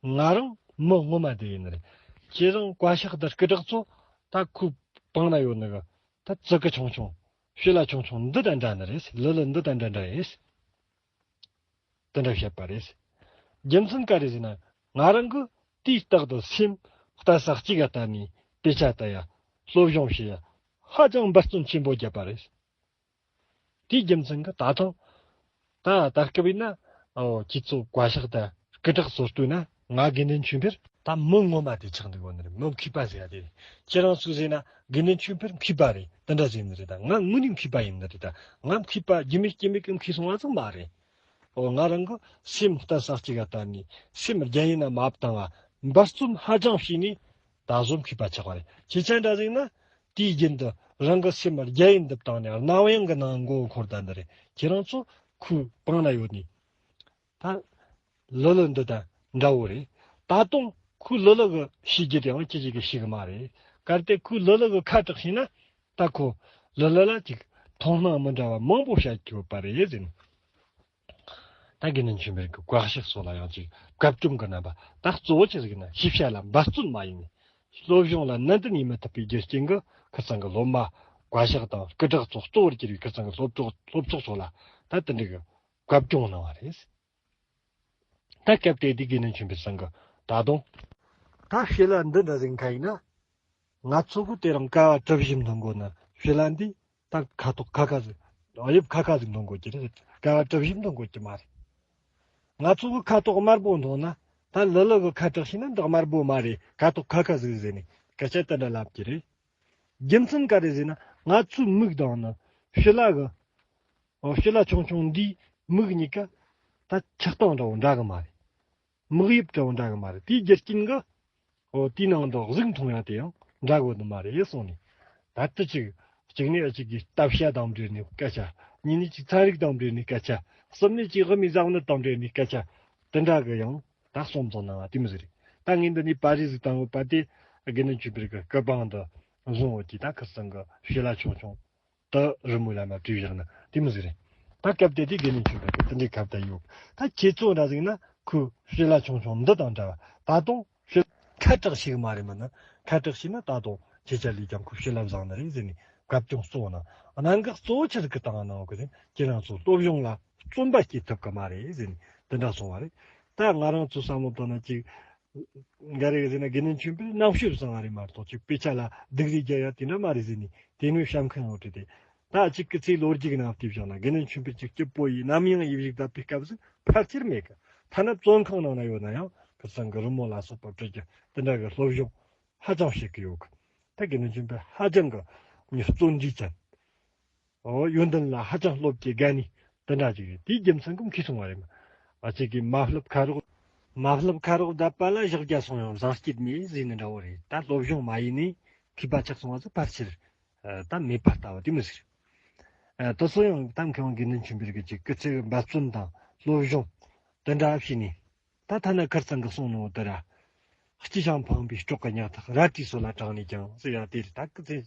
ང་རང་མི་ངོ་མ་དེ་ཡིན་ནི་རེད། ཁྱེད་རང་བཀའ་ཤག་དང་སྐུ་དྲག་ཚོ་ད་ཁོའི་པང་ན་ཡོད་ནི་གི་ད་ཙི་གི་ཆུང་ཆུང་ཤི་ལ་ཆུང་ཆུང་འདི་དང་འདྲ་ནི་རེད། ལི་ལི་འདི་དང་འདྲ་འདྲ་རེད། དེ་འདྲ་བཤད་པ་རེད། རྒྱུ་མཚན་ག་རེ་ཟེར་ན། ང་རང་གིས་དུས་རྟག་ཏུ་སེམས་གཏད་ས་གཅིག་ག་བལྟས་ནས་དཔེ་ཆ་ལྟ་ཡ། སློབ་སྦྱོང་བྱེད་ཡ་ཧ་ཅང་འབད་བརྩོན་ཆེན་པོ་བརྒྱབ་པ་རེད། དེའི་རྒྱུ་མཚན་གྱིས་ད་ཐེངས་ད་ད་སྐབས་ཡིན་ན། ཨོ་ཁྱེད་ཚོ་བཀའ་ཤག་དང་སྐུ་དྲག་ཚོ་ལྟོས་ན། ང་དགེ་འདུན་ཆོས་འཕེལ་ད་མི་ངོ་མ་དེ་ཆགས་འདུག་གོ་ནི་རེད། མི་མཁས་པ་ཟེར་ཡ་དེ་རེད། ཁྱེད་རང་ཚོས་ཟེར་ན་དགེ་འདུན་ཆོས་འཕེལ་མཁས་པ་རེད། དེ་འདྲ་ཟེར་ནི་རེད། ད་ང་དངོས་གནས་མཁས་པ་ཡིན་ནི་རེད། ད་ང་མཁས་པ་རྒྱུས་མེད་རྐྱེན་མེད་ཀྱིས་མཁས་སོང་བ་ཙམ་མ་རེད། ཨོ་ང་རང་གིས་སེམས་གཏད་ས་གཅིག་ག་བལྟས་ནས་སེམས་རྒྱ་ཡན་ན་མ་བཏང་བ་འབད་བརྩོན་ཧ་ཅང་བྱས་ནས་ད་གཟོད་མཁས་པ་ཆགས་པ་རེད། ཁྱེད་ཅག་འདྲ་ཟིག་ན་དུས་རྒྱུན་དུ་རང་གི་སེམས་རྒྱ་ཡན་དུ་བཏང་ནས་རྣ་བ་ཡང་གི་ནང་མགོ་འཁོར་བསྡད་ནི་རེད། ཁྱེད་རང་ཚོ་ཁོའི་པང་ན་ཡོད་ནས་ད་ལི་ལི་འདི་དང་འདྲ་བོ་རེད། ད་དུང་ཁོའི་ལི་ལི་གི་ཤེས་རྒྱུ་དེའང་ཁྱེད་ཅག་གིས་ཤེས་གི་མ་རེད། གལ་ཏེ་ཁོའི་ལི་ལི་གི་ཁ་གྲགས་ཤེས་ན་ད་ཁོ་ལི་ལི་ལ་ཅིག་མཐོང་སྣང་མི་འདྲ་བ་མང་པོ་བྱ་རྒྱུ་ཡོད་པ་རེད་ཟེར་ནས། ད་དགེ་འདུན་ཆོས་འཕེལ་གྱི་བཀའ་ཤག་སོགས་ལ་ཡང་ཅིག་བཀའ་བཀྱོན་གྱི་རྣམ་པ། ད་གཙོ་བོ་ཆི་ཟིག་ཡིན་ན་ཤེས་བྱ་ལ་འབད་བརྩོན་མ་ཡིན་ནས། སློབ་སྦྱོང་ལ་ནན་ཏན་ཡིན་མི་ཐུབ་པའི་རྒྱུ་རྐྱེན་གྱིས་ཁིར་ཚང་གི་སློབ་མ་བཀའ་ཤག་དང་སྐུ་དྲག་ཚོ་གཙོ་བོར་གྱུར་པའི་ཁིར་ཚང་གི་སློབ་གྲོགས་སློབ་ཚོགས་ཚོ་ལ་ད་དེ་འདྲ་གི་བཀའ་བཀྱོན་གནང་བ་རེད། ད་སྐབས་དེ་དུས་དགེ་འདུན་ཆོས་འཕེལ་ཚང་གིས་ད་དུང་ད་ཤི་ལ་འདི་འདྲ་ཟིག་ཁ་ཡིན་ན། ང་ཚོ་གི་དེ་རིང་ཀ་བ་གྲུ་བཞི་འཐུང་དགོས་ན་ཤི་ལ་འདི་ད་ཁ་དོག་ཁ་ཁ་ཟིག་དབྱིབས་ཁ་ཁ་ཟིག་འཐུང་དགོས་ཀྱི་རེད། ཀ་བ་གྲུ་བཞི་འཐུང་དགོས་ཀྱི་མ་རེད། ང་ཚོ་གི་ཁ་དོག་དམར་པོ་འཐུང་ན་ད་ལི་ལི་གི་ཁ་གྲགས་ཤེས་ན་འདི་དམར་པོ་མ་རེད། ཁ་དོག་ཁ་ཁ་ཟིག་ཟེར་ནས་སྐད་ཆ་དེ་འདྲ་ལབ་ཀྱི་རེད། རྒྱུ་མཚན་ག་རེ་ཟེར་ན་ང་ཚོའི་མིག་དང་ནི་ཤི་ལ་གི་ཨོ་ཤི་ལ་ཆུང་ཆུང་འདིའི་མིག་གཉིས་ཀ་ད་ཆགས་སྟངས་འདྲ་བོ་འདྲ་གི་མ་རེད། མིག་དབྱིབས་འདྲ་བོ་འདྲ་གི་མ་རེད། དེའི་རྒྱུ་རྐྱེན་གྱིས་ཨོ་དེའི་ནང་དུ་གཟུགས་མཐོང་ཡ་དེ་ཡང་འདྲ་གོ་ནི་མ་རེད་གསུངས་ནས། ད་ལྟ་ཅིག་གཅིག་ནས་གཅིག་གིས་སྟབས་བྱ་དང་འབྲེལ་ནས་སྐད་ཆ། གཉིས་ནས་ཅིག་ཚན་རིག་དང་འབྲེལ་ནས་སྐད་ཆ། གསུམ་ནས་ཅིག་དབུ་མའི་ཟབ་གནད་དང་འབྲེལ་ནས་སྐད་ཆ། དེ་འདྲ་གི་ཡང་ད་གསུང་བཏང་གནང་བ་དེ་མོ་ཟིག་རེད། ད་ངས་འདི་ནས་པར་རིས་ཟིག་བཏང་ཡོད་པ་དེ་དགེ་འདུན་ཆོས་འཕེལ་གྱི་སྐུ་པང་དུ་བཟུང་ཡོད་ཀྱི་ད་ཁིར་ཚང་གི་ཤི་ལ་ཆུང་ཆུང་དུ་རི་མོ་ལ་མ་བྲིས་བཞག་ན་དེ་མོ་ཟིག་རེད། ད་སྐབས་དེ་དུས་དགེ་འདུན་ཆོས་འཕེལ་གྱི་དེ་འདྲའི་ཁ་བརྡ་ཡོད། ད་ཁྱེད་ཚོ་འདྲ་ཟིག་ན་ཁོའི་ཤི་ལ་ཆུང་ཆུང་འདི་དང་འདྲ་བ། ད་དུང་ཤི་ཁ་གྲགས་ཤིག་མ་རེད། མིན་ན་ཁ་གྲགས་ཤིག་ན་ད་དུང་ཁྱེད་ཅག་ལས་ཀྱང་ཁོ་ཤི་ལ་བཟང་ནི་རེད་ཟེར་ནས་བཀའ་བཀྱོན་གཙོ་བོ་གནང་། གནད་འགག་གཙོ་བོ་ཆི་ཟིག་གི་སྟེང་གནང་གི་ཟེར། ཁྱེད་རང་ཚོ་སློབ་སྦྱོང་ལ་བརྩོན་པ་སྐྱེ་ཐུབ་གི་མ་རེད་ཟེར་ནས་དེ་འདྲ་གསུངས་པ་རེད། ད་ང་རང་ཚོ་བསམ་བློ་བཏང་ན་ཅིག་འགའ་རེ་གིས་ཟེར་ན་དགེ་འདུན་ཆོས་འཕེལ་རྣམ་དཔྱོད་བཟང་བ་རེད་མ་གཏོགས་ཅིག་དཔེ་ཆ་ལ་སྡུག་རུས་རྒྱག་ཡ་དེ་འདྲ་མ་རེད་ཟེར་ནས་དེ་ནས་བཤད་མཁན་ཡོད་རེད་དེ། ད་ཅིག་སྐུ་ཚེའི་ལོ་རྒྱུས་ཀྱི་ནང་བལྟས་བཞག་ན་དགེ་འདུན་ཆོས་འཕེལ་གྱི་སྐྱིད་པོ་ཡིས་ནམ་ཡང་ཡིད་བཞུགས་ད་པའི་སྐབས་སུ་ཕལ་ཆེར་མེད་གི། ཐ་ན་བཙོན་ཁང་ནང་ན་ཡོད་ན་ཡང་ཁིར་ཚང་གི་རི་མོ་ལ་སོགས་པ་བྲི་རྒྱུ་དེ་འདྲ་གི་སློབ་སྦྱོང་ཧ་ཅང་བྱེད་ཀྱི་ཡོད་གི། ད་དགེ་འདུན་ཆོས་འཕེལ་ཧ་ཅང་གི་མྱི་བརྩོན་འགྲུས་ཅན། ཨོ་ཡོན་ཏན་ལ་ཧ་ཅང་སློབ་ཀྱི་དགའ་ནི་དེ་འདྲ་ཅིག་རེད། དེའི་རྒྱུ་མཚན་གྱིས་མཁས་སོང་བ་རེད་མ། ཨ་ཅིག་གིས་མ་བསླབ་ཁ་རོག་མ་བསླབ་ཁ་རོག་བརྡབས་པ་ལ་ཞག་བརྒྱ་སོང་ཡང་བཟང་སྐྱིད་མེད་ཟེར་ནི་འདྲ་བོ་རེད། ད་སློབ་སྦྱོང་མ་ཡིན་ནས་མཁས་པ་ཆགས་སོང་བ་ཚོ་ཕལ་ཆེར་ད་མེད་པ་ལྟ་བུ་དེ་མོ་ཟིག་རེད། དེ་ཚོ་ཡང་ད་མཁས་དབང་དགེ་འདུན་ཆོས་འཕེལ་གྱི་ཅིག་སྐུ་ཚེ་གི་འབད་བརྩོན་དང་སློབ་སྦྱོང་དེ་འདྲ་བྱས་ནས། ད་ཐ་ན་ཁིར་ཚང་གི་གསུང་ནོ་དེ་ར། སྐྱིད་ཤིང་ཕངས་པའི་སྲོག་གི་ཉག་ཐག་རལ་གྲིའི་སོ་ལ་དྲངས་ནས་ཀྱང་ཟེར་ཡ་དེ་རེད། ད་སྐུ་ཚེ་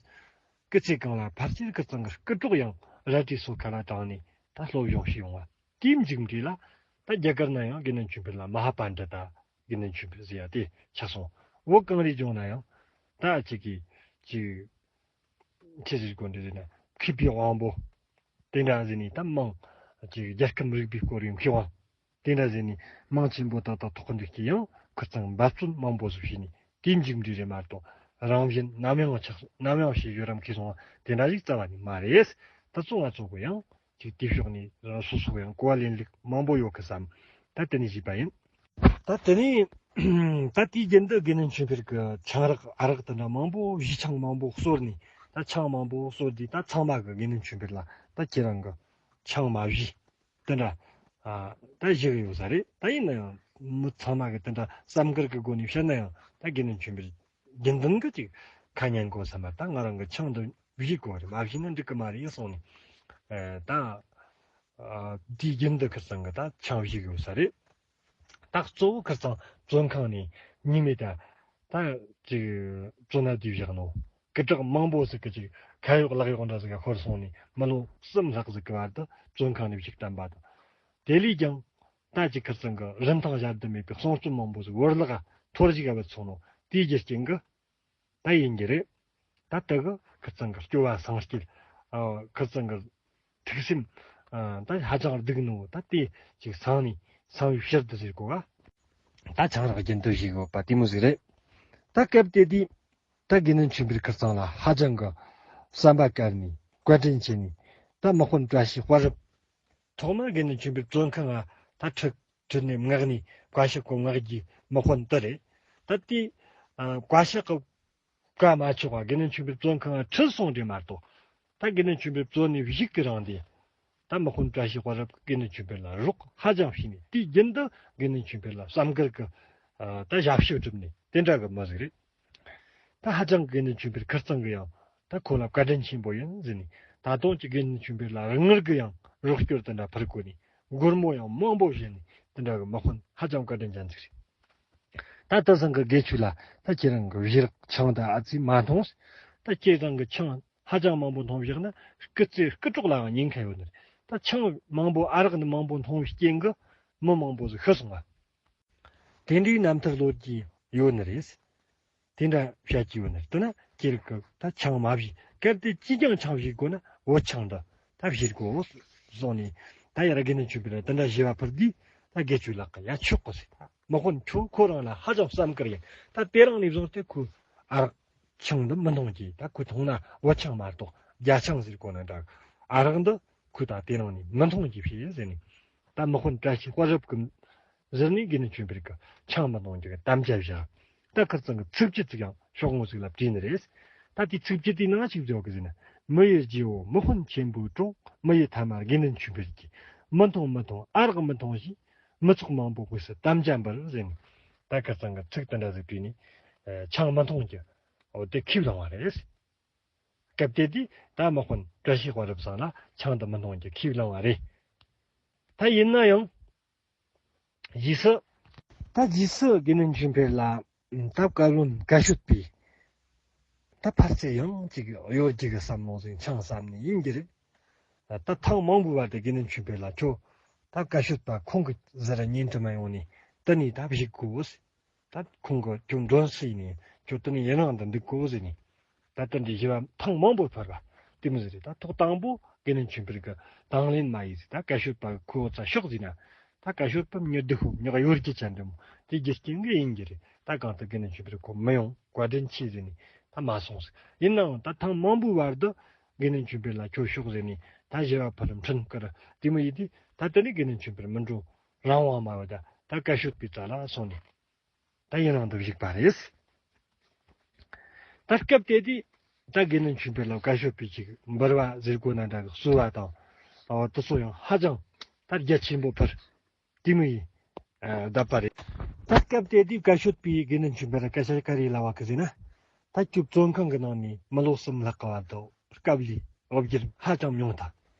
སྐུ་ཚེ་གང་ལ་ཕལ་ཆེར་ཁིར་ཚང་གི་སྐུ་གྲོགས་ཡང་རལ་གྲིའི་སོ་ཁ་ལ་དྲངས་ནས་ད་སློབ་སྦྱོང་བྱས་ཡོང་བ་དེའི་མཇུག་འབྲས་ལ་ད་རྒྱ་གར་ན་ཡང་དགེ་འདུན་ཆོས་འཕེལ་ལ་མ་ཧཱ་པཎྜི་ཏ་དགེ་འདུན་ཆོས་འཕེལ་ཟེར་ཡ་དེ་ཆགས་སོང་། བོད་གངས་རིའི་ལྗོངས་ན་ཡང་ད་ཅིག་གིས་ཅིག་ཆི་ཟེར་དགོས་འདྲ་ཟེར་ན་མཁས་པའི་དབང་པོ་དེ་འདྲ་ཟེར་ནས་ད་མང་ཅིག་རྒྱལ་ཁམས་རིག་པའི་སྐོར་ཡང་མཁས་དབང་དེ་འདྲ་ཟེར་ནས་མང་ཆེན་པོ་ད་ལྟ་ཐོག་འདུག་ཀྱི་ཡང་ཁིར་ཚང་འབད་བརྩོན་མང་པོ་ཟིག་བྱས་ནས་དེའི་མཇུག་འབྲས་རེད་མ་གཏོགས་རང་བཞིན་ནམ་ཡང་ཆགས་ནམ་ཡང་ཞེས་ཡོད་རམ་མཁས་སོང་བ་དེ་འདྲ་ཞིག་རྩ་བ་ནས་མ་རེད། ད་གཙོ་ང་ཚོ་གི་ཡང་ ཅིག་དེའི་ཕྱོགས་ནས་རང་སོ་སོ་ཡང་གོ་བ་ལེན་ལུགས་མང་པོ་ཡོད་གི་བསམ། ད་དེ་ནས་བྱས་པ་ཡིན། ད་དེ་ནས་ད་དེའི་རྒྱུན་དུ་དགེ་འདུན་ཆོས་འཕེལ་གྱི་ཆང་རག་ཨ་རག་དེ་འདྲ་མང་པོ་བཞེས། ཆང་མང་པོ་གསོལ་ནས། ད་ཆང་མང་པོ་གསོལ་དུས་ད་ཚང་མ་གི་དགེ་འདུན་ཆོས་འཕེལ་ལ་ད་ཁྱེད་རང་གི་ཆང་མ་བཞེས་དེ་འདྲ་ཨ་ད་བཞེས་གི་ཡོད་ས་རེད། ད་ཡིན་ན་ཡང་མི་ཚང་མ་གི་དེ་འདྲ་བསམ་དཀར་གི་སྒོ་ནས་བཤད་ན་ཡང་ད་དགེ་འདུན་ཆོས་འཕེལ་རྒྱུན་ལྡན་གྱི་ཅིག་ཁ་ཉན་གོ་བསམ་པ། ད་ང་རང་གི་ཆང་འདི་བཞེས་དགོས་རེད། མ་བཞེས་ན་འགྲིག་གི་མ་རེད་གསུངས་ནས། ཨ་ད་ཨ་དེའི་རྒྱུན་དུ་ཁིར་ཚང་གི་ད་ཆང་བཞེས་ཡོད་ས་རེད། ད་གཙོ་བོ་ཁིར་ཚང་བཙོན་ཁང་ནས་ཉི་མའི་ད་ད་ཅིག་བཙོན་ན་བསྡུས་བཞག་ནོ། སྐུ་དྲག་མང་པོ་ཟིག་གི་ཅིག་ཁ་གཡོག་ལག་གཡོག་འདྲ་ཟིག་ག་ཤོར་སོང་ནས། མི་ལོ་གསུམ་ལྷག་ཟིག་གི་བར་དུ་བཙོན་ཁང་ནས་བཞུགས་བསྡད་པ་དང་། དེ་ལས་ཀྱང་ད་ཅིག་ཁིར་ཚང་གི་རིན་ཐང་གཞལ་དུ་མེད་པའི་གསུང་རྩོམ་མང་པོ་ཟིག་བོར་བརླག་ག་འཐོར་ཞིག་ག་བུད་སོང་ནོ། དེའི་རྒྱུ་རྐྱེན་གི་ད་ཡིན་གྱི་རེད། ད་དེ་གི་ཁིར་ཚང་གི་སྐྱོ་བ་སངས་རྒྱས། ཨ་ཁིར་ཚང་གི་ཐུགས་སེམས་ཨ་ད་ཧ་ཅང་སྡུག་ནོ། ད་དེ་ཅིག་སངས་ནས་སངས་པའི་ཕྱིར་དུ་ཟེར་གོ་བ། ད་ཆང་རག་རྒྱུན་དུ་བཞེས་དགོས་པ་དེ་མོ་ཟིག་རེད། ད་སྐབས་དེ་དུས་ད་དགེ་འདུན་ཆོས་འཕེལ་ཁིར་ཚང་ལ་ཧ་ཅང་གི་བསམ་པ་དཀར་ནས་བཀའ་དྲིན་ཆེ་ནས། ད་དམག་དཔོན་བཀྲ་ཤིས་དཔལ་རབ། ཐོག་མར་དགེ་འདུན་ཆོས་འཕེལ་བཙོན་ཁང་ང་ད་ཁྲིད་ཁྲིད་ནས་མངགས་ནས་བཀའ་ཤག་གི་མངགས་རྒྱུའི་དམག་དཔོན་དེ་རེད། ད་དེ་ཨ་བཀའ་ཤག་གི་བཀའ་མ་ཆོག་པ་དགེ་འདུན་ཆོས་འཕེལ་བཙོན་ཁང་ང་ཁྲིད་སོང་རེད་མ་གཏོགས། ད་དགེ་འདུན་ཆོས་འཕེལ་བཙོན་ནས་བཞུགས་ཀྱི་རིང་དེ་ད་དམག་དཔོན་བཀྲ་ཤིས་དཔལ་རབ་ཀྱིས་དགེ་འདུན་ཆོས་འཕེལ་ལ་རོགས་ཧ་ཅང་བྱས་ནས། དུས་རྒྱུན་དུ་དགེ་འདུན་ཆོས་འཕེལ་ལ་བསམ་དཀར་གྱི་ཨ་ད་ཞབས་ཞུ་བསྒྲུབས་ནས་དེ་འདྲ་གི་མི་ཟིག་རེད། ད་ཧ་ཅང་དགེ་འདུན་ཆོས་འཕེལ་ཁིར་ཚང་གི་ཡང་ད་ཁོ་ལ་བཀའ་དྲིན་ཆེན་པོ་ཡིན་ཟེར་ནས། ད་དུང་ཅིག་དགེ་འདུན་ཆོས་འཕེལ་ལ་དངུལ་གྱི་ཡང་རོགས་སྐྱོར་དེ་འདྲ་ཕུལ་གོ་ནས། སྒོར་མོ་ཡང་མང་པོ་བྱིན་ནས་དེ་འདྲ་གི་དམག་དཔོན་ཧ་ཅང་བཀའ་དྲིན་ཅན་ཟིག་རེད། ད་དེང་སང་གི་དགེ་ཆོས་ལ་ད་ཁྱེད་རང་གི་བཞེས་རག་ཆང་ད་ཨ་ཙི་མ་འཐུང་། ད་ཁྱེད་རང་གི་ཆང་ཧ་ཅང་མང་པོ་འཐུང་བཞག་ན་སྐུ་ཚེ་སྐུ་གྲོགས་ལའང་ཉེན་ཁ་ཡོད་ནི་རེད། ད་ཆང་མང་པོ་ཨ་རག་འདི་མང་པོ་འཐུང་བའི་རྐྱེན་གྱིས་མི་མང་པོ་ཟིག་ཤི་སོང་བ། དེ་འདྲའི་རྣམ་ཐར་ལོ་རྒྱུས་ཡོད་ནི་རེད། དེ་འདྲ་བཤད་ཀྱི་ཡོད་ནི་རེད། དེ་ན་ཁྱེད་རང་གིས་ད་ཆང་མ་བཞེས། གལ་ཏེ་ཅིས་ཀྱང་ཆང་བཞེས་དགོས་ན་བོད་ཆང་འདི་ད་བཞེས་དགོས་གསུངས་ནས། ད་ཡར་དགེ་འདུན་ཆོས་འཕེལ་ལ་དེ་འདྲ་ཞུ་བ་ཕུལ་དུས། ད་དགེ་ཆོས་ལགས་ཀྱིས་ཡ་ཆོག་གི་ཟེར། ད་དམག་དཔོན་ཁྱོད་ཁོ་རང་ལ་ཧ་ཅང་བསམ་དཀར་ཡིན། ད་དེ་རིང་ནས་བཟུང་སྟེ་ཁོས་ཨ་རག་ཆང་འདི་མི་འཐུང་གི། ད་ཁོས་འཐུང་ན་བོད་ཆང་མ་གཏོགས་རྒྱ་ཆང་ཟེར་གོ་ན་འདྲ། ཨ་རག་འདི་ཁོས་ད་དེ་རིང་ནས་མི་འཐུང་གི་བྱས་ཟེར་ནས། ད་དམག་དཔོན་བཀྲ་ཤིས་དཔལ་རབ་ཀྱིས་ཟེར་ནས་དགེ་འདུན་ཆོས་འཕེལ་གྱིས་ཆང་མི་འཐུང་རྒྱུ་གི་དམ་བཅའ་བཞག། ད་ཁིར་ཚང་གིས་ཚིགས་བཅད་ཅིག་ཡང་ཤོག་ངོས་ཟིག་ལ་བྲིས་ནི་རེད། ད་དེའི་ཚིགས་བཅད་དེའི་ནང་ཅིག་བརྗོད་གི་ཟེར་ན། མི་ཡི་རྗེ་བོ་དམག་དཔོན་ཆེན་པོའི་གྲོགས། མི་ཡི་ཐ་མ་དགེ་འདུན་ཆོས་འཕེལ་གྱིས། མི་འཐུང་མི་འཐུང་ཨ་རག་མི་འཐུང་ཞེས། མི་ཚོགས་མང་པོ་དབུས་སུ་དམ་བཅའ་འབུལ་ཟེར་ནས། ད་ཁིར་ཚང་གིས་ཚིག་དེ་འདྲ་ཟིག་བྲིས་ནས་ཆང་མི་འཐུང་རྒྱུ་འོ་དེ་ཁས་བླངས་པ་རེད། སྐབས་དེ་དུས་ད་དམག་དཔོན་བཀྲ་ཤིས་དཔལ་རབ་ཚང་ལ་ཆང་དེ་མི་འཐུང་རྒྱུ་ཁས་བླངས་པ་རེད། ད་ཡིན་ན་ཡང་རྗེས་སུ། ད་རྗེས་སུ་དགེ་འདུན་ཆོས་འཕེལ་ལ་ད་བཀའ་བློན་བཀའ་ཤོད་པས་ད་ཕར་ཚུར་ཡང་ཅིག་གཡོ་སྒྱུ་གི་བསམ་བློ་ཟིག་ཆང་བསམ་ནས་ཡིན་གྱི་རེད། ད་ཐེངས་མང་པོའི་བར་དུ་དགེ་འདུན་ཆོས་འཕེལ་ལ་ཁྱོད་ད་བཀའ་ཤོད་པ་ཁོང་གི་ཟུར་ཉན་དུ་མ་ཡོང་ནས། དེ་ནས་ད་བཞུགས་དགོས། ད་ཁོང་གིས་ཁྱོད་མགྲོན་བསུས་ནས་ཁྱོད་དེ་ནས་ཡུན་རིང་དུ་འདུག་དགོས་ཟེར་ནས། ད་ལྟ་འདི་ཞུ་བ་ཐེངས་མང་པོ་ཕར་བ་དེ་མོ་ཟིག་རེད། ད་ཐོག་དང་པོ་དགེ་འདུན་ཆོས་འཕེལ་གྱིས་དང་ལེན་མ་ཡེད་ཟེར། ད་བཀའ་ཤོད་པ་ཁོ་ཚ་ཤོག་ཟེར་ན། ད་བཀའ་ཤོད་པ་མྱི་སྡུག་ཤོས་ཉག་གཡོ་སྒྱུ་ཅན་འདི་མོ་དེ་རྒྱུ་རྐྱེན་གྱིས་ཡིན་གྱི་རེད། ད་གང་ལྟར་དགེ་འདུན་ཆོས་འཕེལ་ཁོ་མི་ཡོང་བཀའ་དྲིན་ཆེ་ཟེར་ནས་ད་མ་སོང་ཟེར། ཡིན་ནའང་ད་ཐེངས་མང་པོའི་བར་དུ་དགེ་འདུན་ཆོས་འཕེལ་ལ་ཁྱོད་ཤོག་ཟེར་ནས་ད་ཞུ་བ་ཕར་འཕྲིན་བསྐུར་དེ་མོ་ཡེད་དུས། ད་དེ་ནས་དགེ་འདུན་ཆོས་འཕེལ་མི་འགྲོ་རང་དབང་མ་བ་ད་ད་བཀའ་ཤོད་པའི་རྩ་ལ་སོང་ནས། ད་ཡུན་རིང་དུ་བཞུགས་པ་རེད། ད་སྐབས་དེ་དུས་ད་དགེ་འདུན་ཆོས་འཕེལ་ལ་བཀའ་ཤོད་པས་ཅིག་འབུལ་བ་ཟེར་དགོས་ན་འདྲ་གི་གསོལ་བ་དང་། ཨ་དེ་ཚོ་ཡང་ཧ་ཅང་ད་རྒྱ་ཆེན་པོ་ཕུལ་དེ་མོ་ཡེད་ཨ་བསྡད་པ་རེད། ད་སྐབས་དེ་དུས་བཀའ་ཤོད་པས་དགེ་འདུན་ཆོས་འཕེལ་ལ་སྐད་ཆ་ག་རེ་ལབ་པ་གི་ཟེར་ན། ད་ཁྱོད་བཙོན་ཁང་གི་ནང་ནས་མི་ལོ་གསུམ་ལྷག་གི་བར་དུ་སྐབས་ལས་འོ་བརྒྱལ་ཧ་ཅང་མྱོང་ཐལ།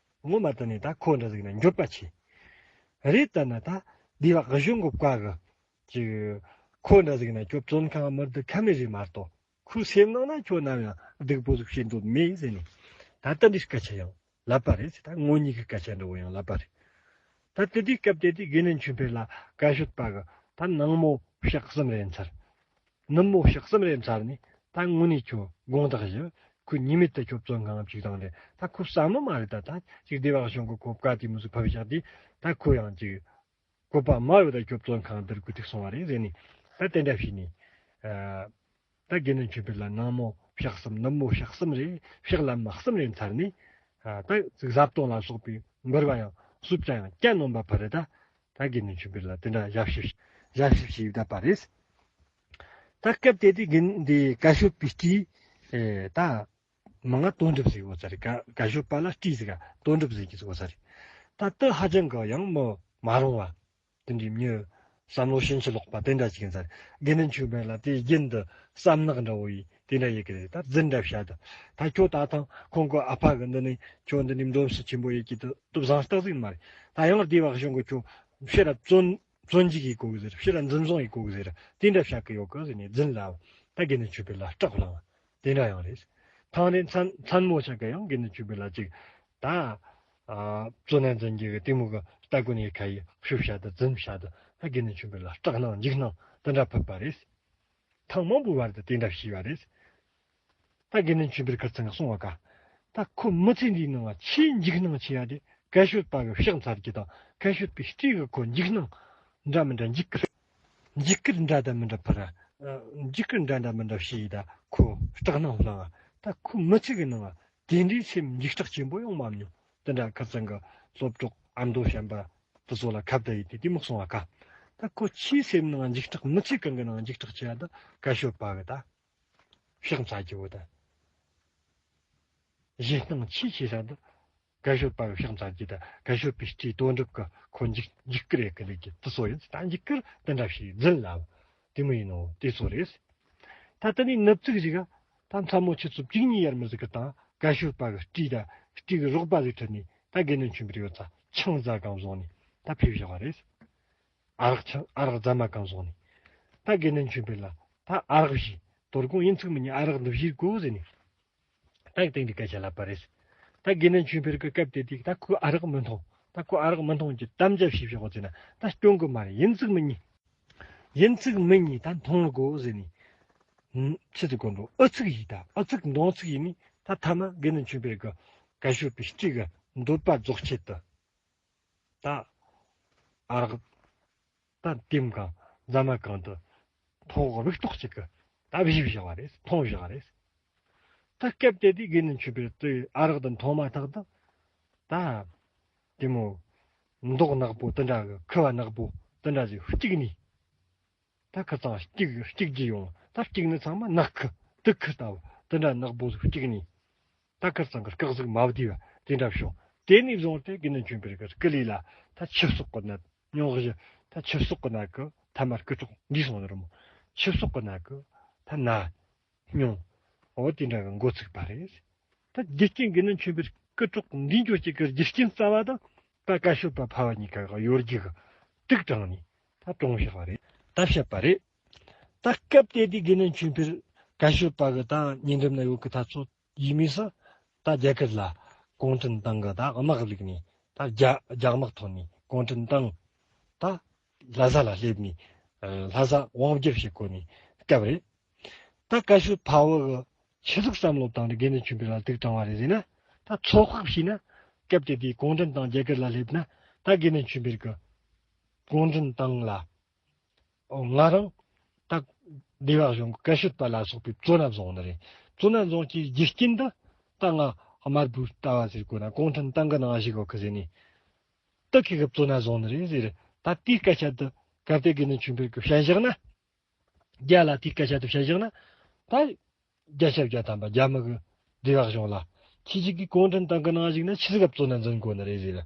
ངོ་མ་དེ་ནས་ད་ཁོ་འདྲ་ཟིག་ན་འགྱོད་པ་ཆེ། རེད་ད་ན་ད་སྡེ་བ་གཞུང་གི་བཀའ་གི་ཅིག་ཁོ་འདྲ་ཟིག་ན་ཁྱོད་བཙོན་ཁང་མི་སྡུག་ཁ་མེད་རེད་མ་གཏོགས། ཁོའི་སེམས་ནང་ན་ཁྱོད་ནམ་ཡང་སྡུག་པོ་ཟིག་བྱེད་འདོད་མེད་ཟེར་ནས། ད་ལྟ་འདི་སྐད་ཆ་ཡང་ལབ་པ་རེད་ཟེར། ད་ངོ་ཉིད་ཀྱི་སྐད་ཆ་འདྲ་བོ་ཡང་ལབ་པ་རེད། ད་དེ་དུས་སྐབས་དེ་དུས་དགེ་འདུན་ཆོས་འཕེལ་ལ་བཀའ་ཤོད་པ་གི་ད་ནངས་མོ་ཞག་གསུམ་རེ་འཚར། ནུབ་མོ་ཞག་གསུམ་རེ་འཚར་ནས་ད་དངོས་གནས་ཁྱོད་དགོངས་དག་ཞུ། ཁོས་ཉེས་མེད་དུ་ཁྱོད་བཙོན་ཁང་བཅུག་བཏང་རེད། ད་ཁོ་བསམ་མི་མ་རེད། ད་ད་ཅིག་སྡེ་བ་གཞུང་གི་ཁོ་བཀའ་དེ་མོ་ཟིག་ཕབ་བཞག་དུས། ད་ཁོ་ཡང་ཅིག་བཀོད་པ་མ་ཡོད་ད་ཁྱོད་བཙོན་ཁང་འདིར་བཀོད་ཐིག་སོང་བ་རེད་ཟེར་ནས། ད་དེ་འདྲ་བྱས་ནས་ཨ་ད་དགེ་འདུན་ཆོས་འཕེལ་ལ་ནངས་མོ་ཞག་གསུམ་ནུབ་མོ་ཞག་གསུམ་རེ་ཞག་ལམ་མ་གསུམ་རེ་འཚར་ནས། ཨ་ད་ཅིག་བཟའ་བཏུང་ལ་སོགས་པའི་ འབུལ་བ་ཡང་བསུབ་ཅིང་ཡང་གྱ་ནོམ་པ་ཕུལ་རེ་ད། ད་དགེ་འདུན་ཆོས་འཕེལ་ལ་དེ་འདྲ་ཞབས་ཞུ་ཞབས་ཞུ་བྱས་བསྡད་པ་རེད། ད་སྐབས་དེ་དུས་དགེ་འདི་བཀའ་ཤོད་པའི་སྤྲེའུ་ཨེ་ད་མིང་ང་དོན་གྲུབ་ཟེར་གོ་ས་རེད། བཀའ་བཀའ་ཤོད་པ་ལ་སྤྲེའུ་ཟེར་ག་དོན་གྲུབ་ཟེར་གི་ཟེར་གོ་ས་རེད། ད་དེ་ཧ་ཅང་གི་ཡང་མི་མ་རུང་བ། དེ་འདྲའི་མྱི་བསམ་བློ་ཕྱིན་ཅི་ལོག་པ་དེ་འདྲ་ཅིག་ཡིན་ས་རེད། དགེ་འདུན་ཆོས་འཕེལ་ལ་དེ་རྒྱུན་དུ་བསམ་ནག་འདྲ་བོ་ཡིས་དེ་འདྲ་ཡི་གི་རེད། ད་རྫུན་འདྲ་བཤད་དུ་ད་ཁྱོད་ད་ཐེངས་ཁོང་གི་ཨ་ཕ་གི་འདི་ནས་ཁྱོད་འདི་ནས་འདོམས་སྲིད་ཆེན་པོ་ཡི་གི་དུ་དུ་བཟང་རྟགས་ཟིག་མ་རེད། ད་ཡང་སྡེ་བ་གཞུང་གི་ཁྱོད་ཕྱིར་ར་བཙོན་བཙོན་འཇུག་ཡི་གོ་གི་ཟེར། ཕྱིར་ར་འཛིན་བཟུང་ཡི་གོ་གི་ཟེར། དེ་འདྲ་བཤད་གི་ཡོད་གི་ཟེར་ནས་རྫུན་ལ་ད་དགེ་འདུན་ཆོས་འཕེལ་ལ་སྐྲག་ལངས་དེ་འདྲ་ཡང་རེད། ཐང་རེ་མཚན་མཚན་མོ་ཆ་ག་ཡང་དགེ་འདུན་ཆོས་འཕེལ་ལ་ཅིག་ད། ཨ་བཙོན་ནས་འཛིན་རྒྱུ་གི་དེ་མོ་གི་སྟ་གོན་ཡི་ཁ་ཡི་ཤུབས་བྱ་དུ་རྫུན་བྱ་དུ་ད་དགེ་འདུན་ཆོས་འཕེལ་ལ་སྐྲག་སྣང་འཇིགས་སྣང་དེ་འདྲ་ཕོག་པ་རེད། ཐེངས་མང་པོའི་བར་དུ་དེ་འདྲ་བྱས་པ་རེད། ད་དགེ་འདུན་ཆོས་འཕེལ་ཁ་ཚང་གསུང་བ་ཀ་ད་ཁོ་མི་ཚེ་འདིའི་ནང་ང་ཆེས་འཇིགས་སྣང་ཆེ་ཡ་དེ་བཀའ་ཤོད་པ་གི་ཕྱག་འཚལ་རྒྱུ་དང་བཀའ་ཤོད་པའི་སྤྲེའུ་གི་ཁོ་འཇིགས་སྣང་འདྲ་མི་འདྲ་འཇིགས་སྐུལ། འཇིགས་སྐུལ་འདྲ་དང་མི་འདྲ་ཕར། འཇིགས་སྐུལ་འདྲ་འདྲ་མི་འདྲ་བྱས་ཡི་ད་ཁོ་སྐྲག་སྣང་ལངས་ད་ཁོ་མི་ཚེ་གི་ནང་ང་དེ་འདྲའི་སེམས་འཇིགས་སྐྲག་ཆེན་པོ་ཡང་མ་མྱོང་། དེ་འདྲ་ཁ་ཚང་གི་སློབ་གྲོགས་ཨ་མདོ་བྱམས་པ་དེ་ཚོ་ལ་ཁ་བརྡ་ཡིན་དེ་དེ་མོ་གསུང་བ་ཀ་ད་ཁོ་ཆེས་སེམས་ནང་འཇིགས་སྐྲག་མི་ཚེ་གང་གི་ནང་འཇིགས་སྐྲག་ཆེ་ཡ་ད་བཀའ་ཤོད་པ་གི་ད་ཕྱག་འཚལ་རྒྱུ་བོ་ད་ཞེད་སྣང་ཆེས་ཆེ་ས་ད་བཀའ་ཤོད་པ་གི་ཕྱག་འཚལ་རྒྱུ་ད་བཀའ་ཤོད་པའི་སྤྲེའུ་དོན་གྲུབ་གི་ཁོ་འཇིགས་འཇིགས་སྐུལ་ཡེ་གི་ལས་ཀྱི་དེ་ཚོ་ཡིན། ད་འཇིགས་སྐུལ་དེ་འདྲ་ཞིག་རྫུན་ལ་དེ་མོ་ཡིན་ནོ་དེ་ཚོ་རེད། ད་ལྟ་ནས་ནུབ་ཚིགས་ཤིག་ག་ད་མཚན་མོ་ཆུ་ཚོད་བཅུ་གཉིས་ཡར་མར་ཟིག་གི་སྟེང་བཀའ་ཤོད་པ་གི་སྤྲེའུ་ད་སྤྲེའུ་གི་རོགས་པ་ཟིག་ཁྲིད་ནས་ད་དགེ་འདུན་ཆོས་འཕེལ་ཡོད་ས་ཆང་ཟ་གང་བཟུང་ནས་ད་ཕེབས་བཞག་པ་རེད། ཨ་རག་ཆང་ཨ་རག་རྫ་མ་གང་བཟུང་ནས་ད་དགེ་འདུན་ཆོས་འཕེལ་ལ་ད་ཨ་རག་བཞེས། དོ་དགོང་ཡིན་ཚིག་མི་ཉན་ཨ་རག་འདི་བཞེས་དགོས་ཟེར་ནས། ད་དེང་དུས་སྐད་ཆ་ལབ་པ་རེད། ད་དགེ་འདུན་ཆོས་འཕེལ་གྱི་སྐབས་དེ་དུས་ད་ཁོས་ཨ་རག་མི་འཐུང་། ད་ཁོ་ཨ་རག་མི་འཐུང་གི་དམ་བཅའ་བྱས་བཞག་པ་ཟེར་ན་ད་སྐྱོན་གི་མ་རེད། ཡིན་ཚིག་མི་ཉན། ཡིན་ཚིག་མི་ཉན་ད་འཐུང་དགོས་ཟེར་ནས། ཆི་ཟིག་གོ་འགྲོ་ཨུ་ཚུགས་ཡིན། ད་ཨུ་ཚུགས་འདོང་ཚིག་ཡིན་ནི་ད་ཐ་མ་དགེ་འདུན་ཆོས་འཕེལ་གྱི་བཀའ་ཤོད་པའི་སྤྲེའུ་གི་འདོད་པ་རྫོགས་ཆེད་དུ། ད་ཨ་རག་ད་ལྟེམ་གང་རྫ་མ་གང་དུ་ཐོག་རིགས་ཐོག་ཅིག་གི་ད་བཞེས་བཞག་པ་རེད། འཐུང་བཞག་པ་རེད། ད་སྐབས་དེ་དུས་དགེ་འདུན་ཆོས་འཕེལ་དུ་ཨ་རག་དུ་འཐུང་མ་ཐག་ཏུ་ད་དེ་མོ་མདོག་ནག་པོ་དེ་འདྲ་གི་ཁུ་བ་ནག་པོ་དེ་འདྲ་ཞིག་གཅིག་ནས། ད་ཁུ་ཚང་གཅིག་གཅིག་རྒྱུ་ཡོང་། ད་གཅིག་ནི་ཚང་མ་ནག་ཁུ་དུག་ཁུ་ལྟ་བུ་དེ་འདྲ་ནག་པོ་ཟིག་གཅིག་ནི། ད་ཁུ་ཚང་གི་སྐག་ཟིག་མ་བདེ་བ་དེ་འདྲ་བྱུང་། དེ་ནས་བཟུང་སྟེ་དགེ་འདུན་ཆོས་འཕེལ་གྱི་སྐུ་ལུས་ལ་ད་ཆུ་སོག་གི་ནད་སྨྱོ་གཞི། ད་ཆུ་སོག་གི་ནད་ཀྱི་ཐ་མ་སྐུ་གྲོགས་འདི་སོང་ནི་རུ་མོ། ཆུ་སོག་གི་ནད་ཀྱི་ཐ་ན་སྨྱོ། འོ་དེ་འདྲ་གི་འགོ་ཚུགས་པ་རེད། ད་རྒྱུ་རྐྱེན་དགེ་འདུན་ཆོས་འཕེལ་སྐུ་གྲོགས་འདི་འགྱུར་གྱི་གི་རྒྱུ་རྐྱེན་རྩ་བ་དང་ད་བཀའ་ཤོད་པ་ཕ་བ་གཉིས་ཀ་གི་གཡོ་སྒྱུ་གི་དུག་དྲངས་ནས་ད་གྲོངས་བཞག་པ་རེད། ད་བཤད་པ་རེད། ད་སྐབས་དེ་དུས་དགེ་འདུན་ཆོས་འཕེལ་བཀའ་ཤོད་པ་གི་ད་ཉེ་འགྲམ་ན་ཡོད་གི་ད་ཚོ་ཡིན་མི་སྲིད། ད་རྒྱ་གར་ལ་གུང་ཁྲན་ཏང་གི་ད་དམག་བླུགས་ནས་ད་རྒྱ་རྒྱ་དམག་ཐོན་ནས་གུང་ཁྲན་ཏང་ད་ལྷ་ས་ལ་སླེབས་ནས་ལྷ་ས་དབང་བསྒྱུར་བྱེད་དགོས་ནས་སྐབས་རེད། ད་བཀའ་ཤོད་ཕ་བོ་གི་ཆི་ཟིག་བསམ་བློ་བཏང་ནས་དགེ་འདུན་ཆོས་འཕེལ་ལ་དུག་དྲངས་པ་རེད་ཟེར་ན། ད་ཚོད་དཔག་བྱས་ན་སྐབས་དེ་དུས་གུང་ཁྲན་ཏང་རྒྱ་གར་ལ་སླེབས་ན་ད་དགེ་འདུན་ཆོས་འཕེལ་གི་གུང་ཁྲན་ཏང་ལ། ཨོ་ང་རང་ད་སྡེ་བ་གཞུང་གི་བཀའ་ཤོད་པ་ལ་སོགས་པའི་བཙོན་ན་བཟུང་ནི་རེད། བཙོན་ན་བཟུང་གི་རྒྱུ་རྐྱེན་འདི་ད་ང་དམར་པོའི་ལྟ་བ་ཟེར་དགོས་ན་གུང་ཁྲན་ཏང་གི་ནང་ཞུགས་ཡོད་གི་ཟེར་ནས་ད་ཁི་གི་བཙོན་ན་བཟུང་ནི་རེད་ཟེར། ད་དེའི་སྐད་ཆ་འདི་སྐབས་དེ་དགེ་འདུན་ཆོས་འཕེལ་གི་བཤད་བཞག་ན། རྒྱ་ལ་དེའི་སྐད་ཆ་དེ་བཤད་བཞག་ན། ད་བརྒྱ་ཆ་བརྒྱ་ཐམ་པ་རྒྱ་མི་གི་སྡེ་བ་གཞུང་ལ་ཁྱེད་ཅག་གིས་གུང་ཁྲན་ཏང་གི་ནང་ཞུགས་ན་ཆི་ཟིག་ག་བཙོན་ན་འཛུལ་དགོས་ནི་རེད་ཟེར།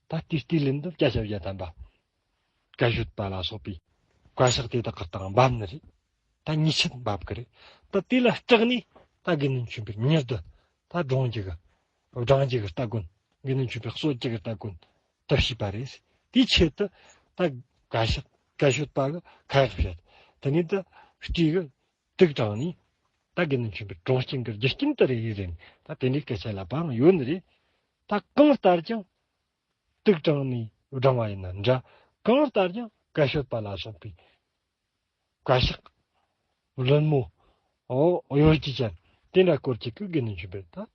ད་དེའི་དེའི་ལན་དུ་བརྒྱ་ཆ་བརྒྱ་ཐམ་པ་བཀའ་ཤོད་པ་ལ་སོགས་པའི་བཀའ་ཤག་དེ་དག་གི་སྟེང་འབབ་ནི་རེད། ད་ཉེས་ཆད་འབབ་གི་རེད། ད་དེ་ལ་སྐྲག་ནས་ད་དགེ་འདུན་ཆོས་འཕེལ་མྱུར་དུ་ད་བསྒྲོངས་རྒྱུ་གི་བསྒྲང་རྒྱུ་གི་སྟ་གོན། དགེ་འདུན་ཆོས་འཕེལ་གསོད་རྒྱུ་གི་སྟ་གོན་དུ་བྱས་པ་རེད། དེའི་ཆེད་དུ་ད་བཀའ་ཤག་བཀའ་ཤོད་པ་གི་ཁ་ཡག་བཤད། དེ་ནས་ད་སྤྲེའུ་གི་དུག་དྲངས་ནས་ད་དགེ་འདུན་ཆོས་འཕེལ་གྲོངས་རྐྱེན་གི་རྒྱུ་རྐྱེན་དེ་རེད་ཟེར་ནས་ད་དེ་འདྲའི་སྐད་ཆ་ལབ་པའང་ཡོད་ནི་རེད། ད་གང་ལྟར་ཀྱང་དུག་དྲངས་ནས་བསྒྲངས་པ་ཡིན་ན་འདྲ། གང་ལྟར་ཀྱང་བཀའ་ཤོད་པ་ལ་སོགས་པའི་བཀའ་ཤག་བླུན་མོ། ཨོ་གཡོ་སྒྱུ་ཅན་དེ་འདྲ་སྐོར་གྱི་གི་དགེ་འདུན་ཆོས་འཕེལ་ད་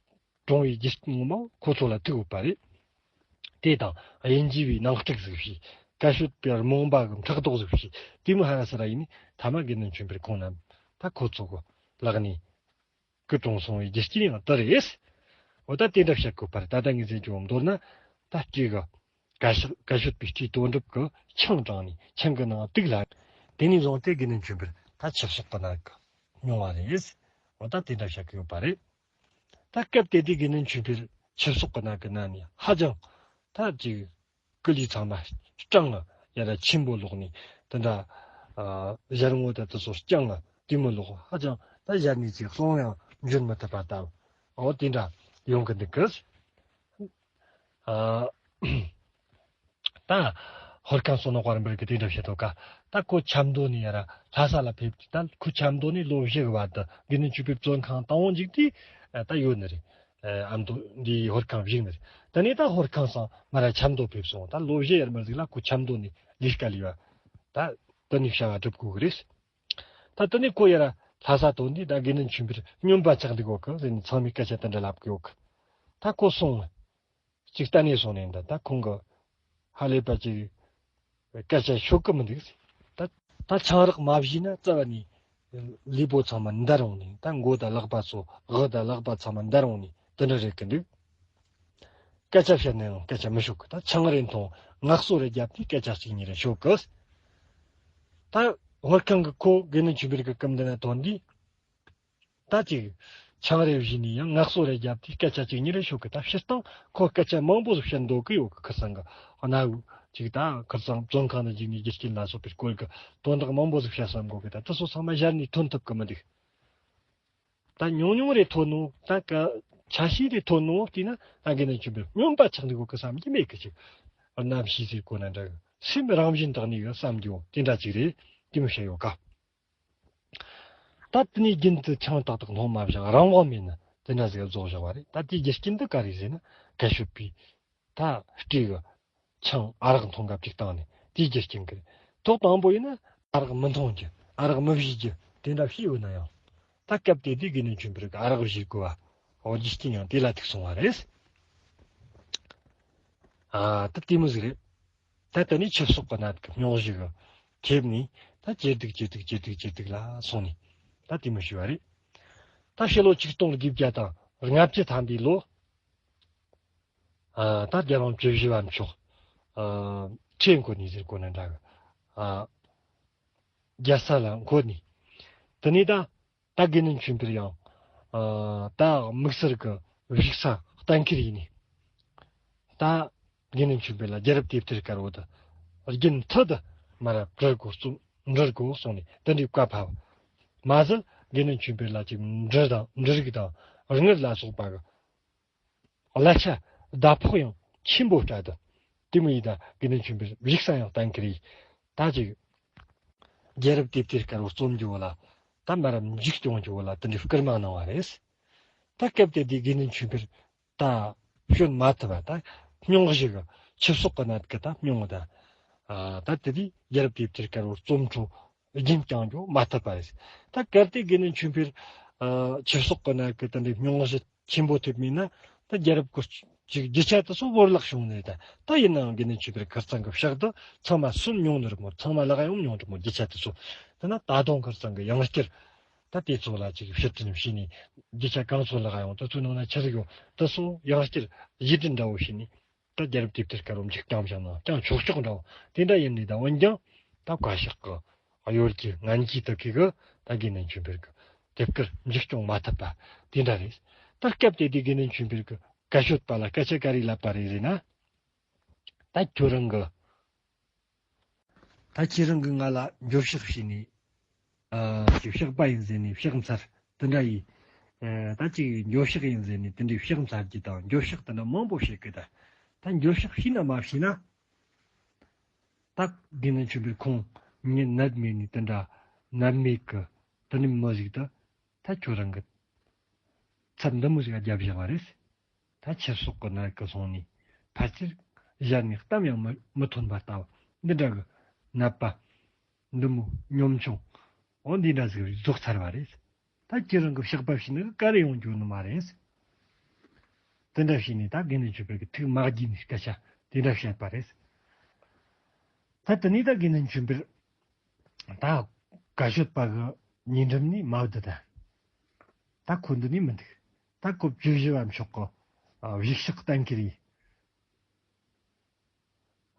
གྲོངས་པའི་རྒྱུ་རྐྱེན་ངོ་མ་ཁོ་ཚོ་ལ་ཐུག་ཡོད་པ་རེད། དེ་དང་དབྱིན་ཇི་བའི་ནང་བསྒྲིགས་ཟིག་བྱས། བཀའ་ཤོད་པའི་རྨོངས་པ་གི་ཕྲག་དོག་ཟིག་བྱས། དེ་མོ་ཧ་ར་ས་ར་ཡིན་ནི་ཐ་མ་དགེ་འདུན་ཆོས་འཕེལ་ཁོང་རྣམས་ད་ཁོ་ཚོ་གི་ལག་ནས་སྐུ་གྲོངས་སོང་བའི་རྒྱུ་རྐྱེན་ཡང་དེ་རེད། འོ་ད་དེ་འདྲ་བཤད་དགོས་པར་ད་ལྟ་ངས་ཟེར་རྒྱུ་མདོར་ན་ ད་སྤྲེའུ་གི་བཀའ་ཤོད་བཀའ་ཤོད་པའི་སྤྲེའུ་དོན་གྲུབ་ཀྱིས་ཆང་དྲངས་ནས་ཆང་གི་ནང་དུག་ལ། དེ་ནས་བཟུང་སྟེ་དགེ་འདུན་ཆོས་འཕེལ་ད་ཆབ་གསོག་གི་ནད་ཀྱིས་སྨྱུང་བ་རེད། འོ་ད་དེ་འདྲ་བཤད་ཀྱི་ཡོད་པ་རེད། ད་སྐབས་དེ་དུས་དགེ་འདུན་ཆོས་འཕེལ་ཆབ་གསོག་གི་ནད་ཀྱིས་ན་ནས་ཧ་ཅང་ད་ཅིག་སྐུ་ལུས་ཚང་མ་སྐྲངས་ཡ་ར་ཆེན་པོ་ལོག་ནས། དེ་འདྲ་ཨ་ཞལ་ངོ་དང་དེ་ཚོ་སྐྲངས་ལ་དེ་མོ་ལོག་ཧ་ཅང་ད་ཞལ་ནས་ཅིག་གསུང་ཡང་འབྱོན་མི་ཐུབ་པ་ལྟ་བུ། འོ་དེ་འདྲ་ཡོང་གི་འདུག་གི། ཨ་ད་ཧོར་ཁང་བསོད་ནམས་དཔལ་རིན་པོ་ཆེ་གིས་དེ་འདྲ་བཤད་འདུག་ག། ད་ཁོ་ཆབ་མདོ་ནས་ཡ་ར་ལྷ་ས་ལ་ཕེབས་ཏེ། ད་ཁོ་ཆབ་མདོ་ནས་ལོ་བཞི་གི་བར་དུ་དགེ་འདུན་ཆོས་འཕེལ་བཙོན་ཁང་དང་པོ་འཇུག་དུས་ད་ཡོད་ནི་རེད། ཨ་མདོ་འདིའི་ཧོར་ཁང་བཞུགས་ནི་རེད། དེ་ནས་ད་ཧོར་ཁང་སང་མར་ཆབ་མདོ་ཕེབས་སོང་། ད་ལོ་བཞི་ཡར་མར་ཟིག་ལ་ཁོ་ཆབ་མདོ་ནས་ལས་ཀ་ལས་པ་ད་དེ་ནས་བྱ་བ་སྒྲུབ་དགོས་གི་རེད། ད་དེ་ནས་ཁོ་ཡར་ལྷ་ས་ཐོན་དུས་ད་དགེ་འདུན་ཆོས་འཕེལ་སྨྱོན་པ་ཆགས་འདུག་གོ་གི་ཟེར་ནས་ཚང་མས་སྐད་ཆ་དེ་འདྲ་ལབ་གི་ཡོད་གི། ད་ཁོ་སོང་། གཅིག་གཏན་ནས་སོང་ནས་ད་ད་ཁོང་གི་ཧ་ལས་པ་ཅིག་སྐད་ཆ་ཤོད་གི་མི་འདུག། ད་ད་ཆང་རག་མ་བཞེས་ན་རྩ་བ་ནས་ལུས་པོ་ཚང་མ་འདར་འོང་ནས། ད་མགོ་དང་ལག་པ་ཚོ་དབུ་དང་ལག་པ་ཚང་མ་འདར་འོང་ནས་དེ་འདྲ་རེད་གི་འདུག། སྐད་ཆ་བཤད་ན་ཡང་སྐད་ཆ་མི་ཤོད་གི། ད་ཆང་རེ་འཐུང་ངལ་གསོ་རེ་བརྒྱབ་དུས་སྐད་ཆ་གཅིག་གཉིས་རེ་ཤོད་གི། ད་ཧོར་ཁང་གི་ཁོ་དགེ་འདུན་ཆོས་འཕེལ་གི་སྐུ་མདུན་ན་ཐོན་དུས། ད་ཅིག་ཆང་རེ་བཞེས་ནས་ཡང་ངལ་གསོ་རེ་བརྒྱབ་དུས་སྐད་ཆ་གཅིག་གཉིས་རེ་ཤོད་གི། ད་སྤྱིར་བཏང་ཁོ་སྐད་ཆ་མང་པོ་ཟིག་བཤད་འདོད་གི་ཡོད་གི། ཁིར་ཚང་གི་གནའ་བོའི་ཅིག་ད་ཁིར་ཚང་བཙོན་ཁང་ནང་འཇུག་ནས་རྒྱུ་རྐྱེན་ལ་སོགས་པའི་སྐོར་གི་དོན་དག་མང་པོ་ཟིག་བཤད་བསམ་གོ་གི། ད་དེ་ཚོ་ཚང་མ་ཞལ་ནས་ཐོན་ཐུབ་གི་མི་འདུག། ད་ཉུང་ཉུང་རེ་ཐོན་ནོ། ད་ག་ཆ་ཤས་རེ་ཐོན་ནོ་བལྟས་ན་ད་དགེ་འདུན་ཆོས་འཕེལ་སྨྱོན་པ་ཆགས་འདུག་གོ་གི་བསམ་གྱི་མེད་གི། ཅིག་རྣམ་ཤེས་ཟེར་གོ་ན་འདྲ་གི། སེམས་རང་བཞིན་དག་ནས་གི་བསམ་རྒྱུ་དེ་འདྲ་ཅིག་རེད། དེ་མོ་བཤད་ཡོད་ག། ད་དེ་ནས་རྒྱུན་དུ་ཆང་ཏག་ཏག་འཐུང་མ་བཞག་རང་དབང་མེད་ན་དེ་འདྲ་ཟིག་རྫོགས་བཞག་པ་རེད། ད་དེའི་རྒྱུ་རྐྱེན་འདི་ག་རེ་ཟེར་ན། བཀའ་ཤོད་པའི་ད་སྤྲེའུ་གིས་ཆང་ཨ་རག་འཐུང་སྐབས་ཅིག་བཏང་ནས་དེའི་རྒྱུ་རྐྱེན་གི་རེད། ཐོག་དང་པོ་ཡིན་ན་ཨ་རག་མི་འཐུང་རྒྱུ། ཨ་རག་མི་བཞེས་རྒྱུ་དེ་འདྲ་བཤད་ཡོད་ན་ཡང་། ད་སྐབས་དེ་དུས་དགེ་འདུན་ཆོས་འཕེལ་གིས་ཨ་རག་བཞེས་དགོས་པ། འོ་རྒྱུ་རྐྱེན་ཡང་དེ་ལ་ཐུག་སོང་བ་རེད། ཨ་ད་དེ་མོ་ཟིག་རེད། ད་དེ་ནས་ཆབ་གསོག་གི་ནད་ཀྱི་སྨྱོ་གཞི་གིས་ཁེབས་ནས་ད་ཇེ་སྡུག་ཇེ་སྡུག་ཇེ་སྡུག་ཇེ་སྡུག་ལ་སོང་ནས་ད་དེ་མོ་ཞུས་པ་རེད། ད་ཕྱི་ལོ་ཆིག་སྟོང་དགུ་བརྒྱ་དང་ལྔ་བཅུ་ཐམ་པའི་ལོ། ཨ་ད་རྒྱལ་དབང་བཅུ་བཞི་པ་མཆོག་ཨ་ཁྲི་འཁོར་ནས་ཟེར་དགོས་ན་འདྲ་གི། ཨ་རྒྱལ་ས་ལ་འཁོད་ནས། དེ་ནས་ད་ད་དགེ་འདུན་ཆོས་འཕེལ་ཡང་ཨ་ད་དམིགས་བསལ་གྱི་བཞུགས་ས་གཏན་འཁེལ་ཡིན་ནས། ད་དགེ་འདུན་ཆོས་འཕེལ་ལ་རྒྱལ་རབས་དེབ་ཐེར་དཀར་པོ་དེ་རྒྱུན་མཐུད་དུ་མར་འབྲི་དགོས་གསུངས། འབྲི་དགོས་གསུངས་ནས་དེ་འདྲའི་བཀའ་ཕབ། མ་ཟད་དགེ་འདུན་ཆོས་འཕེལ་ལ་ཅིག་འབྲུ་དང་འབྲུ་རིགས་དང་དངུལ་ལ་སོགས་པ་གི་གླ་ཆ་ཟླ་ཕོགས་ཡང་ཆེན་པོ་སྤྲད་དོ། དེ་མོ་ཡིན་ད་དགེ་འདུན་ཆོས་འཕེལ་བཞུགས་ས་ཡང་གཏན་འཁེལ་ཡིན། ད་ཅིག་རྒྱལ་རབས་དེབ་ཐེར་དཀར་པོ་རྩོམ་རྒྱུ་བོ་ལ་ད་མར་མཇུག་སྐྱོང་རྒྱུ་བོ་ལ་དེ་འདྲའི་སྐུལ་མ་གནང་བ་རེད། ད་སྐབས་དེ་དུས་དགེ་འདུན་ཆོས་འཕེལ་ད་བྱོན་མ་ཐུབ་པ། ད་སྨྱོ་གཞི་གི་ཆབ་གསོག་གི་ནད་ཀྱིས་ད་སྨྱོ་ད། ཨ་ད་དེ་དུས་རྒྱལ་རབས་དེབ་ཐེར་དཀར་པོ་རྩོམ་འཕྲོ་རྒྱུན་བསྐྱངས་རྒྱུ་མ་ཐུབ་པ་རེད། ད་གལ་ཏེ་དགེ་འདུན་ཆོས་འཕེལ་ཨ་ཆབ་གསོག་གི་ནད་ཀྱིས་དེ་འདྲའི་སྨྱོ་གཞི་ཆེན་པོ་ཐེབས་མེད་ན། ད་རྒྱལ་རབས་སྐོར་ཅིག་རྒྱུ་ཆ་དེ་ཚོ་བོར་བརླག་བྱུང་ནས། ད་ད་ཡིན་ནའང་དགེ་འདུན་ཆོས་འཕེལ་ཁིར་ཚང་གི་ཕྱག་ཏུ་ཚང་མ་སོན་མྱོང་ནི་རེད་མོ། ཚང་མ་ལག་ཡོང་མྱོང་རེད་མོ། རྒྱུ་ཆ་དེ་ཚོ། དེ་ན་ད་དུང་ཁིར་ཚང་གི་ཡང་བསྐྱར་ད་དེ་ཚོ་ལ་ཅིག་ཕྱིར་དྲན་བྱས་ནས་རྒྱུ་ཆ་གང་ཚོ་ལག་ཡོང་། དེ་ཚོའི་ནང་ན་ཆི་ཟིག་ཡོད། དེ་ཚོ་ཡང་བསྐྱར་གཞི་འདྲེན་འདྲ་བོ་བྱས་ནས། ད་རྒྱལ་རབས་དེབ་ཐེར་དཀར་པོ་མཇུག་བསྐྱངས་བཞག་ན་ཀྱང་ཆོག་ཆོག་འདྲ་བོ་དེ་འདྲ་ཡིན་ནི། ད་འོན་ཀྱང་ད་བཀའ་ཤག་གི་གཡོ་སྒྱུ་ངན་སྒྱུ་དག་གིས་གི་ད་དགེ་འདུན་ཆོས་འཕེལ་གྱི་དེབ་དཀར་མཇུག་སྐྱོང་མ་ཐུབ་པ་དེ་འདྲ་རེད། ད་སྐབས་དེ་དུས་དགེ་འདུན་ཆོས་འཕེལ་གྱི་བཀའ་ཤོད་པ་ལ་སྐད་ཆ་ག་རེ་ལབ་པ་རེད་ཟེར་ན། ད་ཁྱོད་རང་གི་ད་ཁྱེད་རང་གིས་ང་ལ་འགྱོད་བཤགས་བྱས་ནས། ཨ་ཅིག་བཤགས་པ་ཡིན་ཟེར་ནས་བཤགས་ཚར། དེ་འདྲ་ཡིན། ཨ་ད་ཅིག་འགྱོད་བཤགས་ཡིན་ཟེར་ནས་དེ་འདྲའི་བཤགས་ཚར་རྒྱུ་དང་། འགྱོད་བཤགས་དེ་འདྲ་མང་པོ་བྱེད་གི། ད་ད་འགྱོད་བཤགས་བྱས་ན་མ་བྱས་ན། ད་དགེ་འདུན་ཆོས་འཕེལ་ཁོང་མྱི་ནད་མེད་ནས་དེ་འདྲ་ནད་མེད་གི་དེ་འདྲའི་མི་ཞིག་ཏུ། ད་ཁྱོད་རང་གི་ཚབ་འདི་མོ་ཞིག་བརྒྱབ་བཞག་པ་རེད། ད་ཆབ་གསོག་གི་ནད་ཀྱིས་སོང་ནས་ཕལ་ཆེར་ཞལ་ནས་གཏམ་ཡང་མི་མི་ཐོན་པ་ལྟ་བུ། འདི་འདྲ་གི་ནད་པ་འདི་མོ་གཉོམ་ཆུང་འོ་འདི་འདྲ་ཟིག་རྫོགས་ཚར་བ་རེད། ད་ཁྱེད་རང་གི་བཤགས་པ་བྱས་ནི་ག་རེ་ཡོང་རྒྱུ་ནི་མ་རེད། དེ་འདྲ་བྱས་ནས་ད་དགེ་འདུན་ཆོས་འཕེལ་གྱི་ཐུགས་མ་དགྱེས་ནས་སྐད་ཆ་དེ་འདྲ་བཤད་པ་རེད། ད་དེ་ནས་ད་དགེ་འདུན་ཆོས་འཕེལ་ད་བཀའ་ཤོད་པ་གི་ཉེ་འགྲམ་ནས་མ་བསྡད། ད་ད་ཁོ་འདི་ནས་མི་འདུག། ད་ཁོ་བཅུ་བཞི་པ་མཆོག་གི་ཨ་བཞུགས་ཤག་གཏན་འཁེལ་ཡིན།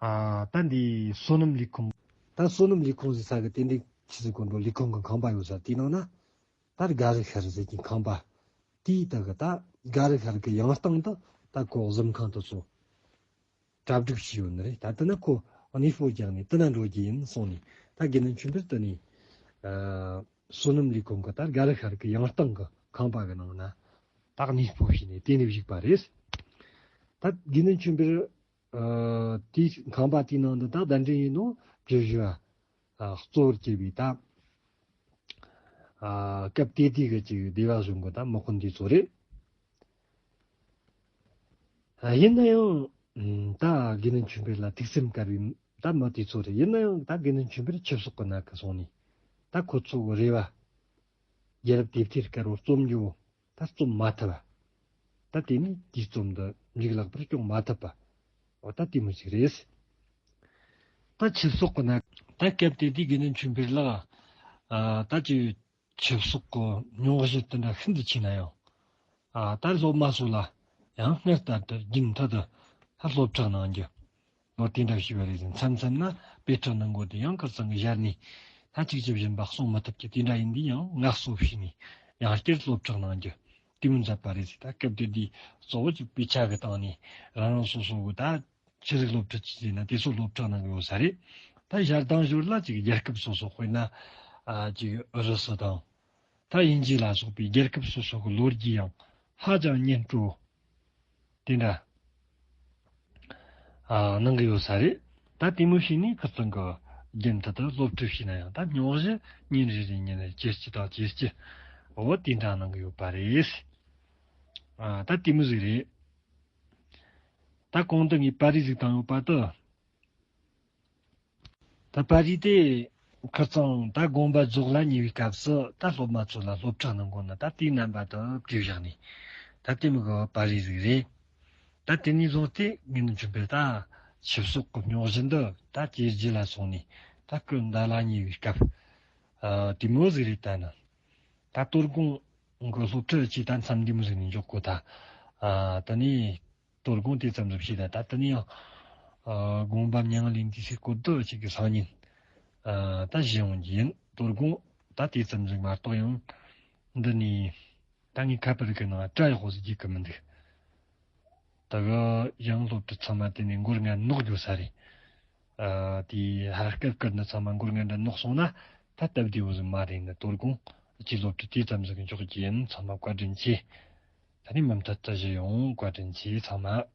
ཨ་ད་འདི་བསོད་ནམས་ལས་ཁུངས། ད་བསོད་ནམས་ལས་ཁུངས་ཟེར་ས་གི་དེ་འདི་ཆི་ཟིག་གོ་འགྲོ་ལས་ཁུངས་གི་ཁང་པ་ཡོད་ས་དེའི་ནང་ན། ད་སྒ་རི་ཤར་ཟེར་གྱི་ཁང་པ། དེའི་ད་གི་ད་སྒ་རི་ཤར་གི་ཡང་སྟེང་དུ་ད་ཁོ་གཟིམ་ཁང་དུ་ཚོ་གྲ་སྒྲིག་བྱས་ཡོད་ནི་རེད། ད་དེ་ན་ཁོ་གནས་སྤོ་རྒྱག་ནས་དེ་ན་འགྲོ་རྒྱུ་ཡིན་གསུངས་ནས། ད་དགེ་འདུན་ཆོས་འཕེལ་དེ་ནས་ཨ་བསོད་ནམས་ལས་ཁུངས་གི་ད་སྒ་རི་ཤར་གི་ཡང་སྟེང་གི་ཁང་པ་གི་ནང་ན་ད་གནས་སྤོ་བྱས་ནས་དེ་ནས་བཞུགས་པ་རེད། ད་དགེ་འདུན་ཆོས་འཕེལ་ཨ་དེའི་ཁང་པ་དེའི་ནང་དུ་ད་གདན་འདྲེན་ཡིན་ནོ་བཅུ་བཞི་བ། ཨ་གཙོ་བོར་གྱུར་པའི་ད་ཨ་སྐབས་དེ་དུས་ཀྱི་ཅིག་སྡེ་པ་གཞུང་གི་ད་དམག་དཔོན་དེ་ཚོ་རེད། ཨ་ཡིན་ན་ཡང་ད་དགེ་འདུན་ཆོས་འཕེལ་ལ་ཐུགས་སེམས་དཀར་བའི་ད་མི་དེ་ཚོ་རེད། ཡིན་ན་ཡང་ད་དགེ་འདུན་ཆོས་འཕེལ་ཆབ་སྲིད་ཀྱི་ནང་གི་སོང་ནས་ད་ཁོ་ཚོ་གི་རེ་བ། རྒྱལ་རབས་དེབ་ཐེར་དཀར་པོ་རྩོམ་རྒྱུ་བོ་ད་རྩོམ་མ་ཐུབ་པ། ད་དེ་ནས་དེའི་རྩོམ་འདི་འཇིག་ལག་པར་སྐྱོང་མ་ཐུབ་པ། འོ་ད་དེ་མོ་ཞིག་རེད། ད་ཆབ་སྲིད་ཀྱི་ནང་ད་སྐབས་དེ་དུས་དགེ་འདུན་ཆོས་འཕེལ་ལགས་ཨ་ད་ཅིག་ཆབ་སྲིད་ཀྱི་རྙོག་གཞི་དེ་འདྲ་ཤིན་ཏུ་ཆེ་ན་ཡང་། ཨ་ད་སློབ་མ་ཚོ་ལ་ཡང་སྔར་ལྟར་དུ་རྒྱུན་མཐུད་དུ་ད་སློབ་ཁྲིད་གནང་རྒྱུ། ལོ་དེ་འདྲ་ཞིག་བ་རེད་ཟིན། མཚམས་མཚམས་ན་དཔེ་ཁྲིད་གནང་དགོས་དེ་ཡང་ཁིར་ཚང་གི་ཞར་ནས་ད་གཅིག་གཅིག་གཞན་པ་གསུང་མི་ཐུབ་ཀྱི་དེ་འདྲ་ཡིན་དུས་ཡང་ངལ་གསོ་བྱས་ནས་ཡང་བསྐྱར་སློབ་ཁྲིད་གནང་རྒྱུ་དེ་མོ་མཛད་པ་རེད་ཟིན། ད་སྐབས་དེ་དུས་གཙོ་བོ་གཅིག་དཔེ་ཆ་གི་སྟེང་ནས་རང་རང་སོ་སོ་གི་ད་ཆི་ཟིག་སློབ་ཁྲིད་བྱས་ཟིན་ན་དེ་ཚོ་སློབ་ཁྲིད་གནང་གི་ཡོད་ས་རེད། ད་ཞར་དང་ཞོར་ལ་ཅིག་རྒྱལ་ཁབ་སོ་སོ་དཔེར་ན་ཨ་ཅིག་ཨུ་རུ་སུ་དང་། ད་དབྱིན་ཇི་ལ་སོགས་པའི་རྒྱལ་ཁབ་སོ་སོ་གི་ལོ་རྒྱུས་ཡང་ཧ་ཅང་སྙན་སྤྲོ་དེ་འདྲ་ཨ་གནང་གི་ཡོད་ས་རེད། ད་དེ་མོ་བྱས་ནས་ཁིར་ཚང་གི་རྒྱུན་མཐུད་དུ་སློབ་ཁྲིད་བྱས་ན་ཡང་ད་རྙོག་གཞི་ཉིན་རེ་རེ་ཉིན་རེ་ཇེ་ལྕི་དང་ཇེ་ལྕི་འོ་དེ་འདྲ་གནང་གི་ཡོད་པ་རེད། ཨ་ད་དེ་མོ་ཟིག་རེད། ད་གོང་དུ་ངས་པར་རིས་ཟིག་བཏང་ཡོད་པ་དེ། ད་པར་རིས་དེ་ཁིར་ཚང་ད་དགོངས་པ་རྫོགས་ལ་ཉེ་བའི་སྐབས་སུ་ད་སློབ་མ་ཚོ་ལ་སློབ་ཁྲིད་གནང་དགོས་ན་ད་དེའི་རྣམ་པ་དེ་བྲིས་བཞག་ནས་ད་དེ་མོ་གི་པར་རིས་ཟིག་རེད། ད་དེ་ནས་བཟུང་སྟེ་དགེ་འདུན་ཆོས་འཕེལ་ད་ཆབ་སྲིད་ཀྱི་རྙོག་གཞི་འདི་ད་ཇེ་ལྗིད་ལ་སོང་ནས་ད་སྐུ་འདའ་ལ་ཉེ་བའི་སྐབས་ཨ་དེ་མོ་ཟིག་རེད། ད་ནི་ད་དོ་དགོང་གི་སློབ་ཁྲིད་ཅིག་ད་མཚམས་འདི་མོ་ཟིག་ནས་འཇོག་གོ། ད་ཨ་དེ་ནས། དོ་དགོང་དེ་ཙམ་ཟིག་བྱས་ད་ད་དེ་ནས་ཡང་ཨ་དགོངས་པ་མྱ་ངན་ལས་འདས་སའི་སྐོར་དུ་ཅིག་གི་སང་ཉིན་ཨ་ད་བཞེས་འོང་རྒྱུ་ཡིན། དོ་དགོང་ད་དེ་ཙམ་ཟིག་མ་གཏོགས་ཡང་འདི་ནས་ད་ངའི་ཁ་པར་གི་ནང་བཀྲ་ཡག་པོ་ཟིག་རྒྱུག་གི་མི་འདུག་ད་གི་ཡང་སློབ་ཕྲུག་ཚང་མ་དེ་ནས་མགོ་རྔ་ནོག་རྒྱུ་ས་རེད། ཨ་དེ་ཧར་སྐད་སྐད་འདི་ཚང་མ་མགོ་རྔ་འདྲ་ནོག་སོང་ན་ད་སྟབས་བདེ་བོ་ཟིག་མ་རེད། ནི་དོ་དགོང་ཅིག་སློབ་ཕྲུག་དེ་ཙམ་ཟིག་གི་འཇོག་རྒྱུ་ཡིན། ཚང་མ་བཀའ་དྲིན་ཆེ། ད་ནི་མུ་མཐུད་དུ་བཞུགས་ཡོང་། བཀའ་དྲིན་ཆེ་ཚང་མ།